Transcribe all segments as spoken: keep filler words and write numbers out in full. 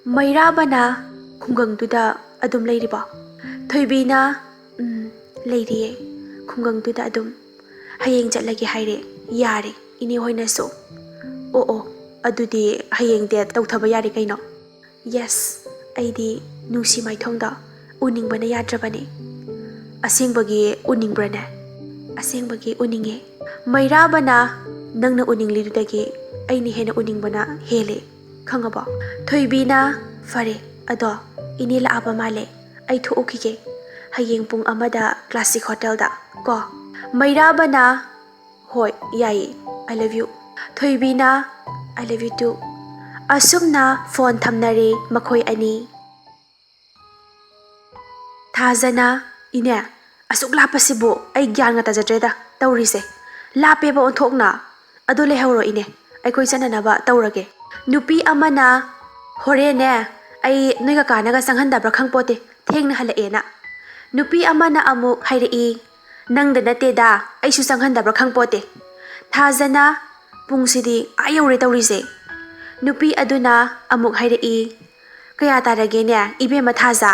ꯃꯩꯔꯥꯕꯅ ꯈꯨꯡꯒꯪꯗꯨꯗ ꯑꯗꯨꯝ ꯂꯩꯔꯤꯕꯣ? ꯊꯣꯏꯕꯤꯅ, "ꯎꯝ, ꯂꯩꯔꯤꯌꯦ, ꯈꯨꯡꯒꯪꯗꯨꯗ ꯑꯗꯨꯝ꯫ ꯍꯌꯦꯡ ꯆꯠꯂꯒꯦ ꯍꯥꯏꯔꯦ꯫ ꯌꯥꯔꯦ, ꯏꯅꯦ ꯍꯣꯏꯅꯁꯨ꯫ ꯑꯣ, ꯑꯣ, ꯑꯗꯨꯗꯤ ꯍꯌꯦꯡ date ꯇꯧꯊꯕ ꯌꯥꯔꯦ ꯀꯩꯅꯣ?" "Yes, ꯑꯩꯗꯤ ꯅꯨꯡꯁꯤ ꯃꯥꯏꯊꯣꯡꯗ ꯎꯅꯤꯡꯕꯅ ꯌꯥꯗ꯭ꯔꯕꯅꯦ꯫ ꯑꯁꯦꯡꯕꯒꯤ ꯎꯅꯤꯡꯕ꯭ꯔꯅꯦ?" "ꯑꯁꯦꯡꯕꯒꯤ ꯎꯅꯤꯡꯉꯦ꯫ ꯃꯩꯔꯥꯕꯅ ꯅꯪꯅ ꯎꯅꯤꯡꯂꯤꯗꯨꯗꯒꯤ ꯑꯩꯅ ꯍꯦꯟꯅ ꯎꯅꯤꯡꯕꯅ ꯍꯦꯜꯂꯦ꯫ ꯈꯪꯉꯕꯣ?" ꯊꯣꯏꯕꯤꯅ, "ꯐꯔꯦ, ꯑꯗꯣ ꯏꯅꯦ ꯂꯥꯛꯑꯕ ꯃꯥꯜꯂꯦ꯫ ꯑꯩ ꯊꯣꯛꯎꯈꯤꯒꯦ꯫ ꯍꯌꯦꯡ ꯄꯨꯡ ꯑꯃꯗ Classic Hotelꯗ ꯀꯣ?" ꯃꯩꯔꯥꯕꯅ, "ꯍꯣꯏ, ꯌꯥꯏꯌꯦ꯫ I love you꯫" ꯊꯣꯏꯕꯤꯅ, "I love you too꯫" ꯑꯁꯨꯝꯅ phone ꯊꯝꯅꯔꯦ ꯃꯈꯣꯏ ꯑꯅꯤ꯫ ꯊꯥꯖꯅ, "ꯏꯅꯦ, ꯑꯁꯨꯛ ꯂꯥꯞꯄꯁꯤꯕꯨ ꯑꯩ ꯒ꯭ꯌꯥꯟꯒ ꯇꯥꯖꯗ꯭ꯔꯦꯗ ꯇꯧꯔꯤꯁꯦ꯫ ꯂꯥꯞꯄꯦꯕ ꯑꯣꯟꯊꯣꯛꯅ꯫ ꯑꯗꯨ ꯂꯩꯍꯧꯔꯣ ꯏꯅꯦ, ꯑꯩꯈꯣꯏ ꯆꯠꯅꯅꯕ ꯇꯧꯔꯒꯦ꯫" ꯅꯨꯄꯤ ꯑꯃꯅ, "ꯍꯣꯔꯦꯟꯅꯦ, ꯑꯩ ꯅꯣꯏ ꯀꯀꯥꯅꯒ ꯆꯪꯍꯟꯗꯕ꯭ꯔꯥ ꯈꯪꯄꯣꯠꯇꯦ, ꯊꯦꯡꯅ ꯍꯜꯂꯛꯑꯦꯅ꯫" ꯅꯨꯄꯤ ꯑꯃꯅ ꯑꯃꯨꯛ ꯍꯥꯏꯔꯛꯏ, "ꯅꯪꯗ ꯅꯠꯇꯦꯗ, ꯑꯩꯁꯨ ꯆꯪꯍꯟꯗꯕ꯭ꯔꯥ ꯈꯪꯄꯣꯠꯇꯦ꯫" ꯊꯥꯖꯅ, "ꯄꯨꯡꯁꯤꯗꯤ ꯑꯥ ꯌꯧꯔꯦ ꯇꯧꯔꯤꯁꯦ꯫" ꯅꯨꯄꯤ ꯑꯗꯨꯅ ꯑꯃꯨꯛ ꯍꯥꯏꯔꯛꯏ, "ꯀꯌꯥ ꯇꯥꯔꯒꯦꯅꯦ ꯏꯕꯦꯝꯃ ꯊꯥꯖ?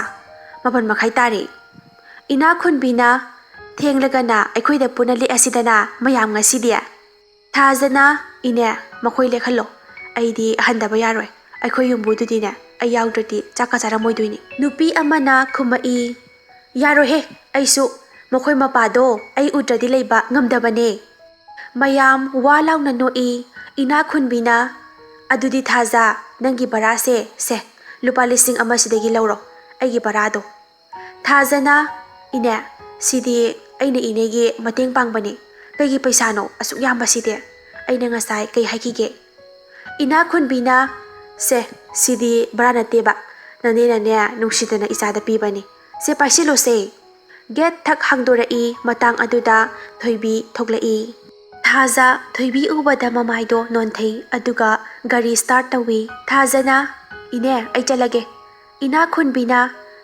ꯃꯥꯄꯟ ꯃꯈꯥꯏ ꯇꯥꯔꯦ꯫" ꯏꯅꯥꯛꯈꯨꯟꯕꯤꯅ, "ꯊꯦꯡꯂꯒꯅ ꯑꯩꯈꯣꯏꯗ ꯄꯨꯟꯅ ꯂꯦꯛꯑꯁꯤꯗꯅ ꯃꯌꯥꯝ ꯉꯁꯤꯗꯤ꯫" ꯊꯥꯖꯅ, "ꯏꯅꯦ, ꯃꯈꯣꯏ ꯂꯦꯛꯍꯜꯂꯣ꯫ ꯑꯩꯗꯤ ꯍꯟꯗꯕ ꯌꯥꯔꯣꯏ꯫ ꯑꯩꯈꯣꯏ ꯌꯨꯝꯕꯨꯗꯨꯗꯤꯅꯦ, ꯑꯩ ꯌꯥꯎꯗ꯭ꯔꯗꯤ ꯆꯥꯛꯀ ꯆꯥꯔꯝꯃꯣꯏꯗꯣꯏꯅꯤ꯫" ꯅꯨꯄꯤ ꯑꯃꯅ ꯈꯨꯝꯃꯛꯏ, "ꯌꯥꯔꯣꯏꯍꯦ, ꯑꯩꯁꯨ꯫ ꯃꯈꯣꯏ ꯃꯄꯥꯗꯣ ꯑꯩ ꯎꯗ꯭ꯔꯗꯤ ꯂꯩꯕ ꯉꯝꯗꯕꯅꯦ꯫" ꯃꯌꯥꯝ ꯋꯥ ꯂꯥꯎꯅ ꯅꯣꯛꯏ꯫ ꯏꯅꯥꯛꯈꯨꯟꯕꯤꯅ, "ꯑꯗꯨꯗꯤ ꯊꯥꯖ, ꯅꯪꯒꯤ ꯚꯔꯥꯁꯦ, ꯁꯦ, ꯂꯨꯄꯥ ꯂꯤꯁꯤꯡ ꯑꯃ ꯁꯤꯗꯒꯤ ꯂꯧꯔꯣ, ꯑꯩꯒꯤ ꯚꯔꯥꯗꯣ꯫" ꯊꯥꯖꯅ, "ꯏꯅꯦ, ꯁꯤꯗꯤ ꯑꯩꯅ ꯏꯅꯦꯒꯤ ꯃꯇꯦꯡ ꯄꯥꯡꯕꯅꯤ꯫ ꯀꯩꯒꯤ ꯄꯩꯁꯥꯅꯣ ꯑꯁꯨꯛ ꯌꯥꯝꯕꯁꯤꯗꯤ? ꯑꯩꯅ ꯉꯁꯥꯏ ꯀꯩ ꯍꯥꯏꯈꯤꯒꯦ?" ꯏꯅꯥꯛꯈꯨꯟꯕꯤꯅ, "ꯁꯦ, ꯁꯤꯗꯤ ꯚꯔꯥ ꯅꯠꯇꯦꯕ, ꯅꯅꯦꯅꯅꯦ ꯅꯨꯡꯁꯤꯗꯅ ꯏꯆꯥꯗ ꯄꯤꯕꯅꯤ꯫ ꯁꯦ, ꯄꯥꯏꯁꯤꯜꯂꯣꯁꯦ꯫" Gate ꯊꯛ ꯍꯥꯡꯗꯣꯔꯛꯏ꯫ ꯃꯇꯥꯡ ꯑꯗꯨꯗ ꯊꯣꯏꯕꯤ ꯊꯣꯛꯂꯛꯏ꯫ ꯊꯥꯖ ꯊꯣꯏꯕꯤ ꯎꯕꯗ ꯃꯃꯥꯏꯗꯣ ꯅꯣꯟꯊꯩ, ꯑꯗꯨꯒ ꯒꯥꯔꯤ start ꯇꯧꯏ꯫ ꯊꯥꯖꯅ, "ꯏꯅꯦ, ꯑꯩ ꯆꯠꯂꯒꯦ꯫" ꯏꯅꯥꯛꯈꯨꯟꯕꯤꯅ,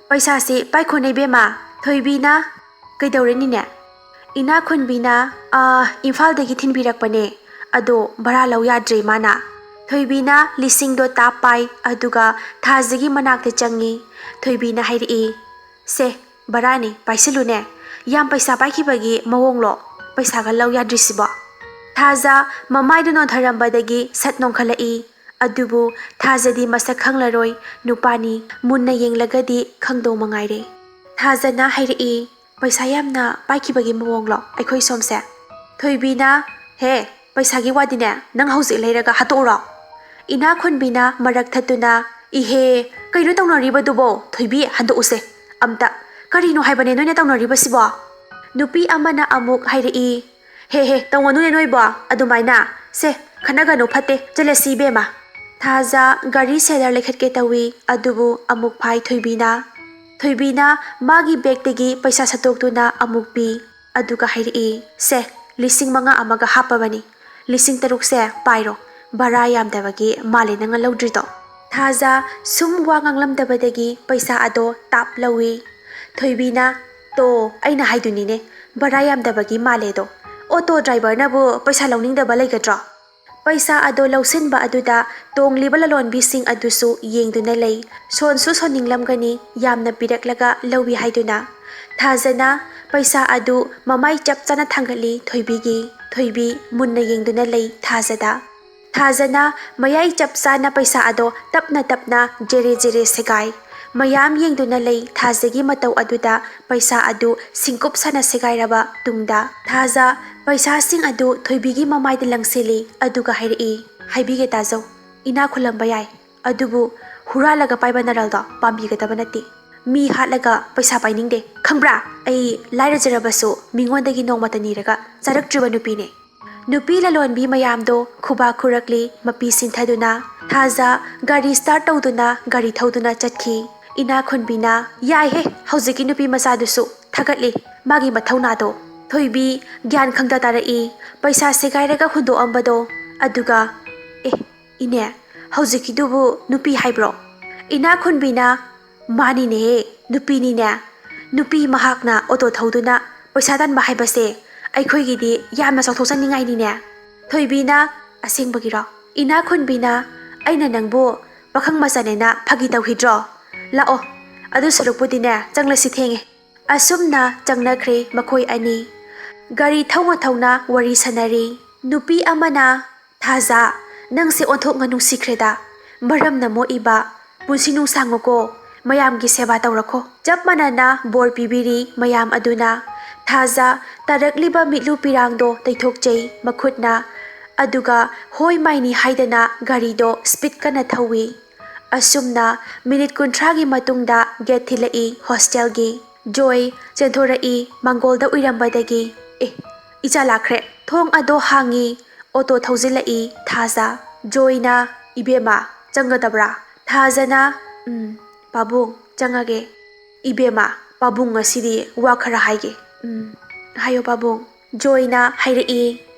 "ꯄꯩꯁꯥꯁꯤ ꯄꯥꯏꯈꯣꯅꯦ ꯏꯕꯦꯝꯃ꯫" ꯊꯣꯏꯕꯤꯅ, "ꯀꯩꯗꯧꯔꯦ ꯅꯦꯅꯦ?" ꯏꯅꯥꯛꯈꯨꯟꯕꯤꯅ, "ꯑꯥ, ꯏꯝꯐꯥꯜꯗꯒꯤ ꯊꯤꯟꯕꯤꯔꯛꯄꯅꯦ, ꯑꯗꯣ ꯚꯔꯥ ꯂꯧ ꯌꯥꯗ꯭ꯔꯦ ꯃꯥꯅ꯫ ꯊꯣꯏꯕꯤꯅ ꯂꯤꯁꯤꯡꯗꯣ ꯇꯥꯞ ꯄꯥꯏ, ꯑꯗꯨꯒ ꯊꯥꯖꯒꯤ ꯃꯅꯥꯛꯇ ꯆꯪꯉꯤ꯫ ꯊꯣꯏꯕꯤꯅ ꯍꯥꯏꯔꯛꯏ, "ꯁꯦ, ꯚꯔꯥꯅꯤ, ꯄꯥꯏꯁꯤꯜꯂꯨꯅꯦ꯫ ꯌꯥꯝ ꯄꯩꯁꯥ ꯄꯥꯏꯈꯤꯕꯒꯤ ꯃꯑꯣꯡꯂꯣ ꯄꯩꯁꯥꯒ ꯂꯧ ꯌꯥꯗ꯭ꯔꯤꯁꯤꯕꯣ?" ꯊꯥꯖ ꯃꯃꯥꯏꯗꯨ ꯅꯣꯟꯊꯔꯝꯕꯗꯒꯤ ꯁꯠ ꯅꯣꯡꯈꯠꯂꯛꯏ꯫ ꯑꯗꯨꯕꯨ ꯊꯥꯖꯗꯤ ꯃꯁꯛ ꯈꯪꯂꯔꯣꯏ, ꯅꯨꯄꯥꯅꯤ, ꯃꯨꯟꯅ ꯌꯦꯡꯂꯒꯗꯤ ꯈꯪꯗꯧ ꯃꯉꯥꯏꯔꯦ꯫ ꯊꯥꯖꯅ ꯍꯥꯏꯔꯛꯏ, "ꯄꯩꯁꯥ ꯌꯥꯝꯅ ꯄꯥꯏꯈꯤꯕꯒꯤ ꯃꯑꯣꯡꯂꯣ ꯑꯩꯈꯣꯏ ꯁꯣꯝꯁꯦ?" ꯊꯣꯏꯕꯤꯅ, "ꯍꯦ, ꯄꯩꯁꯥꯒꯤ ꯋꯥꯗꯤꯅꯦ, ꯅꯪ ꯍꯧꯖꯤꯛ ꯂꯩꯔꯒ ꯍꯥꯠꯇꯣꯛꯎꯔꯣ?" ꯏꯅꯥ ꯈꯨꯟꯕꯤꯅ ꯃꯔꯛ ꯊꯠꯇꯨꯅ, "ꯏꯍꯦ, ꯀꯩꯅꯣ ꯇꯧꯅꯔꯤꯕꯗꯨꯕꯣ? ꯊꯣꯏꯕꯤ, ꯍꯟꯗꯣꯛꯎꯁꯦ ꯑꯝꯇ꯫ ꯀꯔꯤꯅꯣ ꯍꯥꯏꯕꯅꯦ ꯅꯣꯏꯅ ꯇꯧꯅꯔꯤꯕꯁꯤꯕꯣ?" ꯅꯨꯄꯤ ꯑꯃꯅ ꯑꯃꯨꯛ ꯍꯥꯏꯔꯛꯏ, "ꯍꯦ ꯍꯦ, ꯇꯧꯒꯅꯨꯅꯦ ꯅꯣꯏꯕꯣ ꯑꯗꯨꯃꯥꯏꯅ꯫ ꯁꯦ, ꯈꯠꯅꯒꯅꯨ, ꯐꯠꯇꯦ, ꯆꯠꯂꯁꯤ ꯏꯕꯦꯝꯃ꯫" ꯊꯥꯖ ꯒꯥꯔꯤ ꯁꯦꯂꯔ ꯂꯩꯈꯠꯀꯦ ꯇꯧꯏ, ꯑꯗꯨꯕꯨ ꯑꯃꯨꯛ ꯐꯥꯏ ꯊꯣꯏꯕꯤꯅ꯫ ꯊꯣꯏꯕꯤꯅ ꯃꯥꯒꯤ ꯕꯦꯛꯇꯒꯤ ꯄꯩꯁꯥ ꯁꯠꯇꯣꯛꯇꯨꯅ ꯑꯃꯨꯛ ꯄꯤ, ꯑꯗꯨꯒ ꯍꯥꯏꯔꯛꯏ, "ꯁꯦ, ꯂꯤꯁꯤꯡ ꯃꯉꯥ ꯑꯃꯒ ꯍꯥꯞꯄꯕꯅꯤ꯫ ꯂꯤꯁꯤꯡ ꯇꯔꯨꯛꯁꯦ ꯄꯥꯏꯔꯣ, ꯚꯔꯥ ꯌꯥꯝꯗꯕꯒꯤ ꯃꯥꯜꯂꯦ ꯅꯪꯅ ꯂꯧꯗ꯭ꯔꯤꯗꯣ꯫" ꯊꯥꯖ ꯁꯨꯝ ꯋꯥ ꯉꯥꯡꯂꯝꯗꯕꯗꯒꯤ ꯄꯩꯁꯥ ꯑꯗꯣ ꯇꯥꯞ ꯂꯧꯏ꯫ ꯊꯣꯏꯕꯤꯅ, "ꯇꯣ, ꯑꯩꯅ ꯍꯥꯏꯗꯨꯅꯤꯅꯦ, ꯚꯔꯥ ꯌꯥꯝꯗꯕꯒꯤ ꯃꯥꯜꯂꯦꯗꯣ꯫ ꯑꯣꯇꯣ ꯗ꯭ꯔꯥꯏꯚꯔꯅꯕꯨ ꯄꯩꯁꯥ ꯂꯧꯅꯤꯡꯗꯕ ꯂꯩꯒꯗ꯭ꯔꯣ?" ꯄꯩꯁꯥ ꯑꯗꯣ ꯂꯧꯁꯤꯟꯕ ꯑꯗꯨꯗ ꯇꯣꯡꯂꯤꯕ ꯂꯂꯣꯟꯕꯤꯁꯤꯡ ꯑꯗꯨꯁꯨ ꯌꯦꯡꯗꯨꯅ ꯂꯩ꯫ ꯁꯣꯟꯁꯨ ꯁꯣꯟꯅꯤꯡꯂꯝꯒꯅꯤ, ꯌꯥꯝꯅ ꯄꯤꯔꯛꯂꯒ ꯂꯧꯏ ꯍꯥꯏꯗꯨꯅ꯫ ꯊꯥꯖꯅ ꯄꯩꯁꯥ ꯑꯗꯨ ꯃꯃꯥꯏ ꯆꯞ ꯆꯥꯅ ꯊꯥꯡꯒꯠꯂꯤ ꯊꯣꯏꯕꯤꯒꯤ꯫ ꯊꯣꯏꯕꯤ ꯃꯨꯟꯅ ꯌꯦꯡꯗꯨꯅ ꯂꯩ ꯊꯥꯖꯗ꯫ ꯊꯥꯖꯅ ꯃꯌꯥꯏ ꯆꯞ ꯆꯥꯅ ꯄꯩꯁꯥ ꯑꯗꯣ ꯇꯞꯅ ꯇꯞꯅ ꯖꯦꯔꯦ ꯖꯦꯔꯦ ꯁꯦꯒꯥꯏ꯫ ꯃꯌꯥꯝ ꯌꯦꯡꯗꯨꯅ ꯂꯩ ꯊꯥꯖꯒꯤ ꯃꯇꯧ ꯑꯗꯨꯗ꯫ ꯄꯩꯁꯥ ꯑꯗꯨ ꯁꯤꯡꯀꯨꯞ ꯁꯥꯅ ꯁꯦꯒꯥꯏꯔꯕ ꯇꯨꯡꯗ, ꯊꯥꯖ ꯄꯩꯁꯥꯁꯤꯡ ꯑꯗꯨ ꯊꯣꯏꯕꯤꯒꯤ ꯃꯃꯥꯏꯗ ꯂꯪꯁꯤꯜꯂꯤ, ꯑꯗꯨꯒ ꯍꯥꯏꯔꯛꯏ, "ꯍꯥꯏꯕꯤꯒꯦ ꯇꯥꯖꯧ, ꯏꯅꯥꯛ ꯈꯨꯜꯂꯝꯕ ꯌꯥꯏ, ꯑꯗꯨꯕꯨ ꯍꯨꯔꯥꯜꯂꯒ ꯄꯥꯏꯕ ꯅꯔꯜꯗꯣ ꯄꯥꯝꯕꯤꯒꯗꯕ ꯅꯠꯇꯦ꯫ ꯃꯤ ꯍꯥꯠꯂꯒ ꯄꯩꯁꯥ ꯄꯥꯏꯅꯤꯡꯗꯦ, ꯈꯪꯕ꯭ꯔꯥ? ꯑꯩ ꯂꯥꯏꯔꯖꯔꯕꯁꯨ ꯃꯤꯉꯣꯟꯗꯒꯤ ꯅꯣꯡꯃꯇ ꯅꯤꯔꯒ ꯆꯥꯔꯛꯇ꯭ꯔꯤꯕ ꯅꯨꯄꯤꯅꯦ꯫" ꯅꯨꯄꯤ ꯂꯂꯣꯟꯕꯤ ꯃꯌꯥꯝꯗꯣ ꯈꯨꯕꯥꯛ ꯈꯨꯔꯛꯂꯤ, ꯃꯄꯤ ꯁꯤꯟꯊꯗꯨꯅ꯫ ꯊꯥꯖ ꯒꯥꯔꯤ ꯁ꯭ꯇꯥꯔꯠ ꯇꯧꯗꯨꯅ ꯒꯥꯔꯤ ꯊꯧꯗꯨꯅ ꯆꯠꯈꯤ꯫ ꯏꯅꯥ ꯈꯨꯟꯕꯤꯅ, "ꯌꯥꯏꯍꯦ, ꯍꯧꯖꯤꯛꯀꯤ ꯅꯨꯄꯤ ꯃꯆꯥꯗꯨꯁꯨ ꯊꯥꯒꯠꯂꯤ ꯃꯥꯒꯤ ꯃꯊꯧꯅꯥꯗꯣ꯫" ꯊꯣꯏꯕꯤ ꯒ꯭ꯌꯥꯟ ꯈꯪꯗ ꯇꯥꯔꯛꯏ, ꯄꯩꯁꯥ ꯁꯦꯒꯥꯏꯔꯒ ꯍꯨꯟꯗꯣꯛꯑꯝꯕꯗꯣ꯫ ꯑꯗꯨꯒ, "ꯑꯦ, ꯏꯅꯦ, ꯍꯧꯖꯤꯛꯀꯤꯗꯨꯕꯨ ꯅꯨꯄꯤ ꯍꯥꯏꯕ꯭ꯔꯣ?" ꯏꯅꯥ ꯈꯨꯟꯕꯤꯅ, "ꯃꯥꯅꯤꯅꯦꯍꯦ, ꯅꯨꯄꯤꯅꯤꯅꯦ꯫ ꯅꯨꯄꯤ ꯃꯍꯥꯛꯅ ꯑꯣꯇꯣ ꯊꯧꯗꯨꯅ ꯄꯩꯁꯥ ꯇꯥꯟꯕ ꯍꯥꯏꯕꯁꯦ ꯑꯩꯈꯣꯏꯒꯤꯗꯤ ꯌꯥꯝꯅ ꯆꯥꯎꯊꯣꯛꯆꯅꯤꯡꯉꯥꯏꯅꯤꯅꯦ꯫" ꯊꯣꯏꯕꯤꯅ, "ꯑꯁꯦꯡꯕꯒꯤꯔꯣ? ꯏꯅꯥꯛ ꯈꯨꯟꯕꯤꯅ, "ꯑꯩꯅ ꯅꯪꯕꯨ ꯄꯥꯈꯪ ꯃꯆꯥꯅꯦꯅ ꯐꯥꯒꯤ ꯇꯧꯈꯤꯗ꯭ꯔꯣ? ꯂꯥꯛꯑꯣ, ꯑꯗꯨ ꯁꯔꯨꯛꯄꯨꯗꯤꯅꯦ, ꯆꯪꯂꯁꯤ, ꯊꯦꯡꯉꯦ"꯫ ꯑꯁꯨꯝꯅ ꯆꯪꯅꯈ꯭ꯔꯦ ꯃꯈꯣꯏ ꯑꯅꯤ꯫ ꯒꯥꯔꯤ ꯊꯧꯅ ꯊꯧꯅ ꯋꯥꯔꯤ ꯁꯥꯟꯅꯔꯤ꯫ ꯅꯨꯄꯤ ꯑꯃꯅ, "ꯊꯥꯖ, ꯅꯪꯁꯦ ꯑꯣꯟꯊꯣꯛꯅ ꯅꯨꯡꯁꯤꯈ꯭ꯔꯦꯗ꯫ ꯃꯔꯝꯅ ꯃꯣꯛꯏꯕ ꯄꯨꯟꯁꯤ ꯅꯨꯡꯁꯥꯡꯉꯨꯀꯣ, ꯃꯌꯥꯝꯒꯤ ꯁꯦꯕꯥ ꯇꯧꯔꯛꯈꯣ"꯫ ꯆꯞ ꯃꯥꯟꯅꯅ ꯕꯣꯔ ꯄꯤꯕꯤꯔꯤ ꯃꯌꯥꯝ ꯑꯗꯨꯅ꯫ ꯊꯥꯖ ꯇꯥꯔꯛꯂꯤꯕ ꯃꯤꯠꯂꯨ ꯄꯤꯔꯥꯡꯗꯣ ꯇꯩꯊꯣꯛꯆꯩ ꯃꯈꯨꯠꯅ, ꯑꯗꯨꯒ ꯍꯣꯏ ꯃꯥꯏꯅꯤ ꯍꯥꯏꯗꯅ ꯒꯥꯔꯤꯗꯣ ꯁ꯭ꯄꯤꯗ ꯀꯟꯅ ꯊꯧꯏ꯫ ꯑꯁꯨꯝꯅ ꯃꯤꯅꯤꯠ ꯀꯨꯟꯊ꯭ꯔꯥꯒꯤ ꯃꯇꯨꯡꯗ ꯒꯦꯠ ꯊꯤꯜꯂꯛꯏ ꯍꯣꯁꯇꯦꯜꯒꯤ꯫ ꯖꯣꯏ ꯆꯦꯟꯊꯣꯔꯛꯏ ꯃꯥꯡꯒꯣꯜꯗ ꯎꯏꯔꯝꯕꯗꯒꯤ꯫ "ꯑꯦ, ꯏꯆꯥ ꯂꯥꯛꯈ꯭ꯔꯦ"꯫ ꯊꯣꯡ ꯑꯗꯣ ꯍꯥꯡꯉꯤ꯫ ꯑꯣꯇꯣ ꯊꯧꯖꯤꯜꯂꯛꯏ ꯊꯥꯖ꯫ ꯖꯣꯏꯅ, "ꯏꯕꯦꯝꯃ, ꯆꯪꯒꯗꯕ꯭ꯔꯥ?" ꯊꯥꯖꯅ, "ꯎꯝ, ꯄꯥꯕꯨꯡ, ꯆꯪꯉꯒꯦ"꯫ "ꯏꯕꯦꯝꯃ, ꯄꯥꯕꯨꯡ ꯉꯁꯤꯗꯤ ꯋꯥ ꯈꯔ ꯍꯥꯏꯒꯦ"꯫ "ꯎꯝ, ꯍꯥꯏꯌꯣ ꯄꯥꯕꯨꯡ"꯫ ꯖꯣꯏꯅ ꯍꯥꯏꯔꯛꯏ,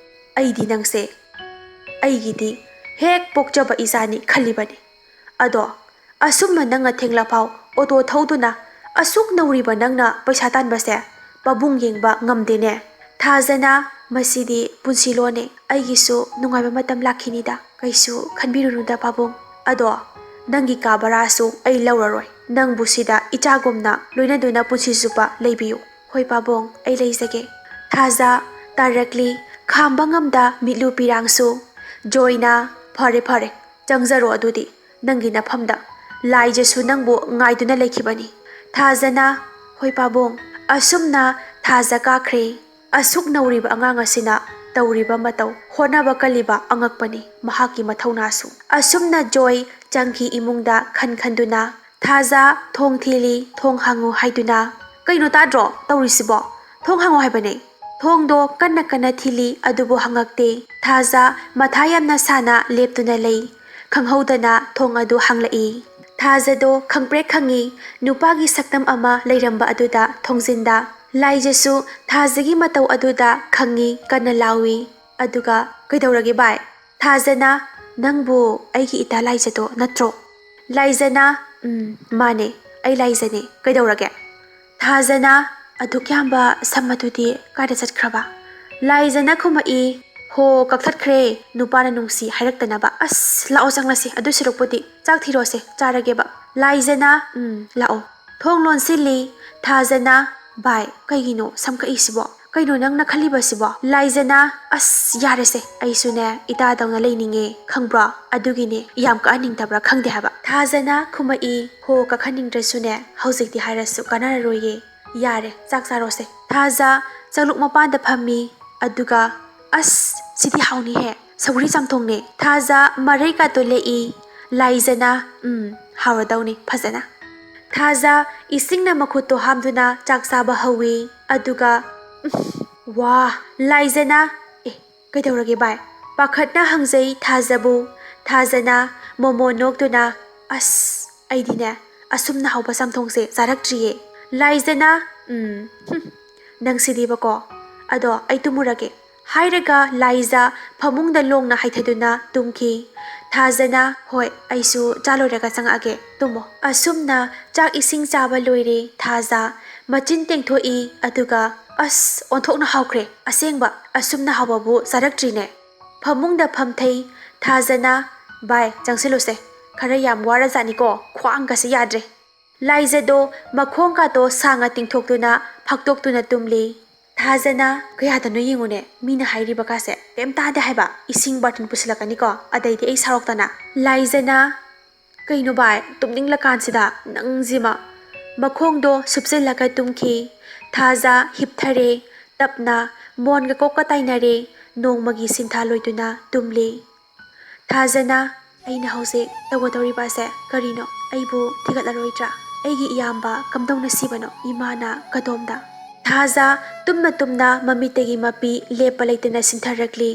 "ꯑꯩꯗꯤ ꯅꯪꯁꯦ ꯑꯩꯒꯤꯗꯤ ꯍꯦꯛ ꯄꯣꯛꯆꯕ ꯏꯆꯥꯅꯤ ꯈꯜꯂꯤꯕꯅꯤ꯫ ꯑꯗꯣ ꯑꯁꯨꯝꯅ ꯅꯪꯅ ꯊꯦꯡꯂꯐꯥꯎ ꯑꯣꯇꯣ ꯊꯧꯗꯨꯅ ꯑꯁꯨꯛ ꯅꯧꯔꯤꯕ ꯅꯪꯅ ꯄꯩꯁꯥ ꯇꯥꯟꯕꯁꯦ ꯄꯥꯕꯨꯡ ꯌꯦꯡꯕ ꯉꯝꯗꯦꯅꯦ"꯫ ꯊꯥꯖꯅ, "ꯃꯁꯤꯗꯤ ꯄꯨꯟꯁꯤꯂꯣꯟꯅꯦ꯫ ꯑꯩꯒꯤꯁꯨ ꯅꯨꯡꯉꯥꯏꯕ ꯃꯇꯝ ꯂꯥꯛꯈꯤꯅꯤꯗ꯫ ꯀꯩꯁꯨ ꯈꯟꯕꯤꯔꯨꯅꯨꯗ ꯄꯥꯕꯨꯡ꯫ ꯑꯗꯣ ꯅꯪꯒꯤ ꯀꯥ ꯚꯔꯥꯁꯨ ꯑꯩ ꯂꯧꯔꯔꯣꯏ꯫ ꯅꯪꯕꯨ ꯁꯤꯗ ꯏꯆꯥꯒꯨꯝꯅ ꯂꯣꯏꯅꯗꯨꯅ ꯄꯨꯟꯁꯤ ꯆꯨꯞꯄ ꯂꯩꯕꯤꯌꯨ"꯫ "ꯍꯣꯏ ꯄꯥꯕꯨꯡ, ꯑꯩ ꯂꯩꯖꯒꯦ"꯫ ꯊꯥꯖ ꯇꯥꯔꯛꯂꯤ, ꯈꯥꯝꯕ ꯉꯝꯗ ꯃꯤꯠꯂꯨ ꯄꯤꯔꯥꯡꯁꯨ꯫ ꯖꯣꯏꯅ, "ꯐꯔꯦ, ꯐꯔꯦ, ꯆꯪꯖꯔꯣ ꯑꯗꯨꯗꯤ ꯅꯪꯒꯤ ꯅꯐꯝꯗ꯫ ꯂꯥꯏꯖꯁꯨ ꯅꯪꯕꯨ ꯉꯥꯏꯗꯨꯅ ꯂꯩꯈꯤꯕꯅꯤ"꯫ ꯊꯥꯖꯅ, "ꯍꯣꯏ ꯄꯥꯕꯨꯡ"꯫ ꯑꯁꯨꯝꯅ ꯊꯥꯖ ꯀꯥꯈ꯭ꯔꯦ꯫ ꯑꯁꯨꯛ ꯅꯧꯔꯤꯕ ꯑꯉꯥꯡ ꯑꯁꯤꯅ ꯇꯧꯔꯤꯕ ꯃꯇꯧ, ꯍꯣꯠꯅꯕ ꯀꯜꯂꯤꯕ ꯑꯉꯛꯄꯅꯤ ꯃꯍꯥꯛꯀꯤ ꯃꯊꯧꯅꯥꯁꯨ꯫ ꯑꯁꯨꯝꯅ ꯖꯣꯏ ꯆꯪꯈꯤ ꯏꯃꯨꯡꯗ ꯈꯟ ꯈꯟꯗꯨꯅ꯫ ꯊꯥꯖ ꯊꯣꯡ ꯊꯤꯜꯂꯤ, "ꯊꯣꯡ ꯍꯥꯡꯉꯨ" ꯍꯥꯏꯗꯨꯅ꯫ "ꯀꯩꯅꯣ ꯇꯥꯗ꯭ꯔꯣ ꯇꯧꯔꯤꯁꯤꯕꯣ? ꯊꯣꯡ ꯍꯥꯡꯉꯨ ꯍꯥꯏꯕꯅꯦ"꯫ ꯊꯣꯡꯗꯣ ꯀꯟꯅ ꯀꯟꯅ ꯊꯤꯜꯂꯤ, ꯑꯗꯨꯕꯨ ꯍꯪꯉꯛꯇꯦ꯫ ꯊꯥꯖ ꯃꯊꯥ ꯌꯥꯝꯅ ꯁꯥꯅ ꯂꯦꯞꯇꯨꯅ ꯂꯩ꯫ ꯈꯪꯍꯧꯗꯅ ꯊꯣꯡ ꯑꯗꯨ ꯍꯥꯡꯂꯛꯏ꯫ ꯊꯥꯖꯗꯣ ꯈꯪꯄ꯭ꯔꯦꯛ ꯈꯪꯉꯤ, ꯅꯨꯄꯥꯒꯤ ꯁꯛꯇꯝ ꯑꯃ ꯂꯩꯔꯝꯕ ꯑꯗꯨꯗ ꯊꯣꯡꯖꯤꯟꯗ꯫ ꯂꯥꯏꯖꯁꯨ ꯊꯥꯖꯒꯤ ꯃꯇꯧ ꯑꯗꯨꯗ ꯈꯪꯉꯤ, ꯀꯟꯅ ꯂꯥꯎꯏ꯫ ꯑꯗꯨꯒ, "ꯀꯩꯗꯧꯔꯒꯦ ꯚꯥꯏ?" ꯊꯥꯖꯅ, "ꯅꯪꯕꯨ ꯑꯩꯒꯤ ꯏꯇꯥ ꯂꯥꯏꯖꯗꯣ ꯅꯠꯇ꯭ꯔꯣ?" ꯂꯥꯏꯖꯅ, "ꯎꯝ, ꯃꯥꯅꯦ, ꯑꯩ ꯂꯥꯏꯖꯅꯦ꯫ ꯀꯩꯗꯧꯔꯒꯦ?" ꯊꯥꯖꯅ, "ꯑꯗꯨꯛ ꯌꯥꯝꯕ ꯁꯝ ꯑꯗꯨꯗꯤ ꯀꯥꯏꯗ ꯆꯠꯈ꯭ꯔꯕ?" ꯂꯥꯏꯖꯅ ꯈꯨꯝꯃꯛꯏ, ꯍꯣ, ꯀꯛꯊꯠꯈ꯭ꯔꯦ꯫ ꯅꯨꯄꯥꯅ ꯅꯨꯡꯁꯤ ꯍꯥꯏꯔꯛꯇꯅꯕ꯫ ꯑꯁ, ꯂꯥꯛꯑꯣ ꯆꯪꯂꯁꯤ꯫ ꯑꯗꯨ ꯁꯔꯨꯛꯄꯨꯗꯤ ꯆꯥꯛ ꯊꯤꯔꯣꯁꯦ, ꯆꯥꯔꯒꯦꯕ꯫ ꯂꯥꯏꯖꯅ, ꯎꯝ, ꯂꯥꯛꯑꯣ꯫ ꯊꯣꯡ ꯂꯣꯟꯁꯤꯜꯂꯤ꯫ ꯊꯥꯖꯅ, ꯚꯥꯏ, ꯀꯩꯒꯤꯅꯣ ꯁꯝ ꯀꯛꯏꯁꯤꯕꯣ? ꯀꯩꯅꯣ ꯅꯪꯅ ꯈꯜꯂꯤꯕꯁꯤꯕꯣ? ꯂꯥꯏꯖꯅ, ꯑꯁ, ꯌꯥꯔꯦꯁꯦ, ꯑꯩꯁꯨꯅꯦ ꯏꯇꯥꯗꯧꯅ ꯂꯩꯅꯤꯡꯉꯦ, ꯈꯪꯕ꯭ꯔꯣ? ꯑꯗꯨꯒꯤꯅꯦ ꯌꯥꯝ ꯀꯛꯍꯟꯅꯤꯡꯗꯕ꯭ꯔꯥ ꯈꯪꯗꯦ ꯍꯥꯏꯕ꯫ ꯊꯥꯖꯅ ꯈꯨꯝꯃꯛꯏ, ꯍꯣ, ꯀꯛꯍꯟꯅꯤꯡꯗ꯭ꯔꯁꯨꯅꯦ, ꯍꯧꯖꯤꯛꯇꯤ ꯍꯥꯏꯔꯁꯨ ꯀꯥꯟꯅꯔꯔꯣꯏꯌꯦ꯫ ꯌꯥꯔꯦ, ꯆꯥꯛ ꯆꯥꯔꯣꯁꯦ꯫ ꯊꯥꯖ ꯆꯥꯛꯂꯨꯛ ꯃꯄꯥꯟꯗ ꯐꯝꯃꯤ, ꯑꯗꯨꯒ, ꯑꯁ, ꯁꯤꯗꯤ ꯍꯥꯎꯅꯤꯍꯦ, ꯁꯧꯒ꯭ꯔꯤ ꯆꯝꯊꯣꯡꯅꯦ꯫ ꯊꯥꯖ ꯃꯔꯩ ꯀꯥꯇꯣ ꯂꯦꯛꯏ, ꯂꯥꯏꯖꯅ, ꯎꯝ, ꯍꯥꯎꯔꯗꯧꯅꯤ ꯐꯖꯅ꯫ ꯊꯥꯖ ꯏꯁꯤꯡꯅ ꯃꯈꯨꯠꯇꯣ ꯍꯥꯝꯗꯨꯅ ꯆꯥꯛ ꯆꯥꯕ ꯍꯧꯏ, ꯑꯗꯨꯒ, ꯎꯝ, ꯋꯥ, ꯂꯥꯏꯖꯅ, ꯑꯦ, ꯀꯩꯗꯧꯔꯒꯦ ꯚꯥꯏ? ꯄꯥꯈꯠꯅ ꯍꯪꯖꯩ ꯊꯥꯖꯕꯨ꯫ ꯊꯥꯖꯅ ꯃꯣꯃꯣ ꯅꯣꯛꯇꯨꯅ, ꯑꯁ, ꯑꯩꯗꯤꯅꯦ ꯑꯁꯨꯝꯅ ꯍꯥꯎꯕ ꯆꯝꯊꯣꯡꯁꯦ ꯆꯥꯔꯛꯇ꯭ꯔꯤꯌꯦ꯫ ꯂꯥꯏꯖꯅ, ꯎꯝ, ꯍꯨꯝ, ꯅꯪꯁꯤꯗꯤꯕꯀꯣ꯫ ꯑꯗꯣ ꯑꯩ ꯇꯨꯝꯃꯨꯔꯒꯦ꯫ ꯍꯥꯏꯔꯒ ꯂꯥꯏꯖ ꯐꯃꯨꯡꯗ ꯂꯣꯡꯅ ꯍꯥꯏꯊꯗꯨꯅ ꯇꯨꯝꯈꯤ꯫ ꯊꯥꯖꯅ, ꯍꯣꯏ, ꯑꯩꯁꯨ ꯆꯥ ꯂꯣꯏꯔꯒ ꯆꯪꯉꯛꯑꯒꯦ, ꯇꯨꯝꯃꯣ꯫ ꯑꯁꯨꯝꯅ ꯆꯥꯛ ꯏꯁꯤꯡ ꯆꯥꯕ ꯂꯣꯏꯔꯦ ꯊꯥꯖ꯫ ꯃꯆꯤꯟ ꯇꯦꯡꯊꯣꯛꯏ, ꯑꯗꯨꯒ, ꯑꯁ, ꯑꯣꯟꯊꯣꯛꯅ ꯍꯥꯎꯈ꯭ꯔꯦ꯫ ꯑꯁꯦꯡꯕ, ꯑꯁꯨꯝꯅ ꯍꯥꯎꯕꯕꯨ ꯆꯥꯔꯛꯇ꯭ꯔꯤꯅꯦ꯫ ꯐꯃꯨꯡꯗ ꯐꯝꯊꯩ ꯊꯥꯖꯅ, ꯚꯥꯏ, ꯆꯪꯁꯤꯜꯂꯨꯁꯦ꯫ ꯈꯔ ꯌꯥꯝ ꯋꯥꯔꯖꯥꯠꯅꯤꯀꯣ, ꯈ꯭ꯋꯥꯡꯒꯁꯦ ꯌꯥꯗ꯭ꯔꯦ꯫ ꯂꯥꯏꯖꯗꯣ ꯃꯈꯣꯡꯒꯥꯇꯣ ꯁꯥꯡꯅ ꯇꯤꯡꯊꯣꯛꯇꯨꯅ ꯐꯥꯛꯇꯣꯛꯇꯨꯅ ꯇꯨꯝꯂꯤ꯫ ꯊꯥꯖꯅ, ꯀꯌꯥꯗꯅꯣ ꯌꯦꯡꯉꯨꯅꯦ, ꯃꯤꯅ ꯍꯥꯏꯔꯤꯕꯀꯥꯁꯦ ꯀꯩꯝ ꯇꯥꯗꯦ ꯍꯥꯏꯕ, ꯏꯁꯤꯡ ꯕꯥꯔꯇꯤꯟ ꯄꯨꯁꯤꯜꯂꯛꯀꯅꯤꯀꯣ, ꯑꯗꯩꯗꯤ ꯑꯩ ꯁꯥꯎꯔꯛꯇꯅ꯫ ꯂꯥꯏꯖꯅ, ꯀꯩꯅꯣ ꯚꯥꯏ, ꯇꯨꯝꯅꯤꯡꯂꯀꯥꯟꯁꯤꯗ ꯅꯪꯁꯤꯃ꯫ ꯃꯈꯣꯡꯗꯣ ꯁꯨꯞꯆꯤꯜꯂꯒ ꯇꯨꯝꯈꯤ꯫ ꯊꯥꯖ ꯍꯤꯞꯊꯔꯦ, ꯇꯞꯅ ꯃꯣꯟꯒ ꯀꯣꯛꯀ ꯇꯥꯏꯅꯔꯦ, ꯅꯣꯡꯃꯒꯤ ꯁꯤꯟꯊꯥ ꯂꯣꯏꯗꯨꯅ ꯇꯨꯝꯂꯤ꯫ ꯊꯥꯖꯅ, ꯑꯩꯅ ꯍꯧꯖꯤꯛ ꯇꯧꯒꯗꯧꯔꯤꯕ ꯑꯁꯦ ꯀꯔꯤꯅꯣ? ꯑꯩꯕꯨ ꯊꯤꯒꯠꯂꯔꯣꯏꯗ꯭ꯔꯥ? ꯑꯩꯒꯤ ꯏꯌꯥꯝꯕ ꯀꯝꯗꯧꯅ ꯁꯤꯕꯅꯣ? ꯏꯃꯥꯅ ꯀꯗꯣꯝꯗ? ꯊꯥꯖ ꯇꯨꯝꯅ ꯇꯨꯝꯅ ꯃꯃꯤꯠꯇꯒꯤ ꯃꯄꯤ ꯂꯦꯞꯄ ꯂꯩꯇꯅ ꯁꯤꯟꯊꯔꯛꯂꯤ꯫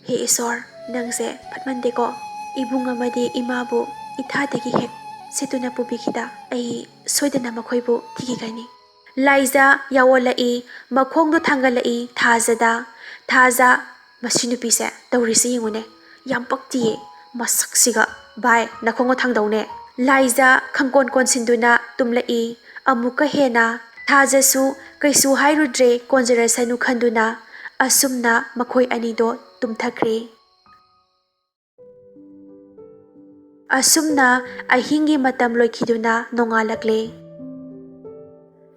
ꯍꯦ ꯏꯁꯣꯔ, ꯅꯪꯁꯦ ꯐꯠꯃꯟꯗꯦꯀꯣ꯫ ꯏꯕꯨꯡ ꯑꯃꯗꯤ ꯏꯃꯥꯕꯨ ꯏꯊꯥꯗꯒꯤ ꯍꯦꯛ ꯁꯤꯠꯇꯨꯅ ꯄꯨꯕꯤꯈꯤꯗ, ꯑꯩ ꯁꯣꯏꯗꯅ ꯃꯈꯣꯏꯕꯨ ꯊꯤꯈꯤꯒꯅꯤ꯫ ꯂꯥꯏꯖ ꯌꯥꯑꯣꯜꯂꯛꯏ, ꯃꯈꯣꯡꯗꯣ ꯊꯥꯡꯒꯠꯂꯛꯏ ꯊꯥꯖꯗ꯫ ꯊꯥꯖ, ꯃꯁꯤ ꯅꯨꯄꯤꯁꯦ ꯇꯧꯔꯤꯁꯤ ꯌꯦꯡꯉꯨꯅꯦ, ꯌꯥꯝ ꯄꯛꯇꯤꯌꯦ ꯃꯁꯛꯁꯤꯒ꯫ ꯚꯥꯏ, ꯅꯈꯣꯡꯗꯣ ꯊꯥꯡꯗꯧꯅꯦ꯫ ꯂꯥꯏꯖ ꯈꯪꯀꯣꯟ ꯀꯣꯟꯁꯤꯟꯗꯨꯅ ꯇꯨꯝꯂꯛꯏ꯫ ꯑꯃꯨꯛꯀ ꯍꯦꯟꯅ ꯊꯥꯖꯁꯨ ꯀꯩꯁꯨ ꯍꯥꯏꯔꯨꯗ꯭ꯔꯦ, ꯀꯣꯟꯖꯔꯁꯅꯨ ꯈꯟꯗꯨꯅ꯫ ꯑꯁꯨꯝꯅ ꯃꯈꯣꯏ ꯑꯅꯤꯗꯣ ꯇꯨꯝꯊꯈ꯭ꯔꯦ꯫ ꯑꯁꯨꯝꯅ ꯑꯍꯤꯡꯒꯤ ꯃꯇꯝ ꯂꯣꯏꯈꯤꯗꯨꯅ ꯅꯣꯡꯉꯥꯜꯂꯛꯂꯦ꯫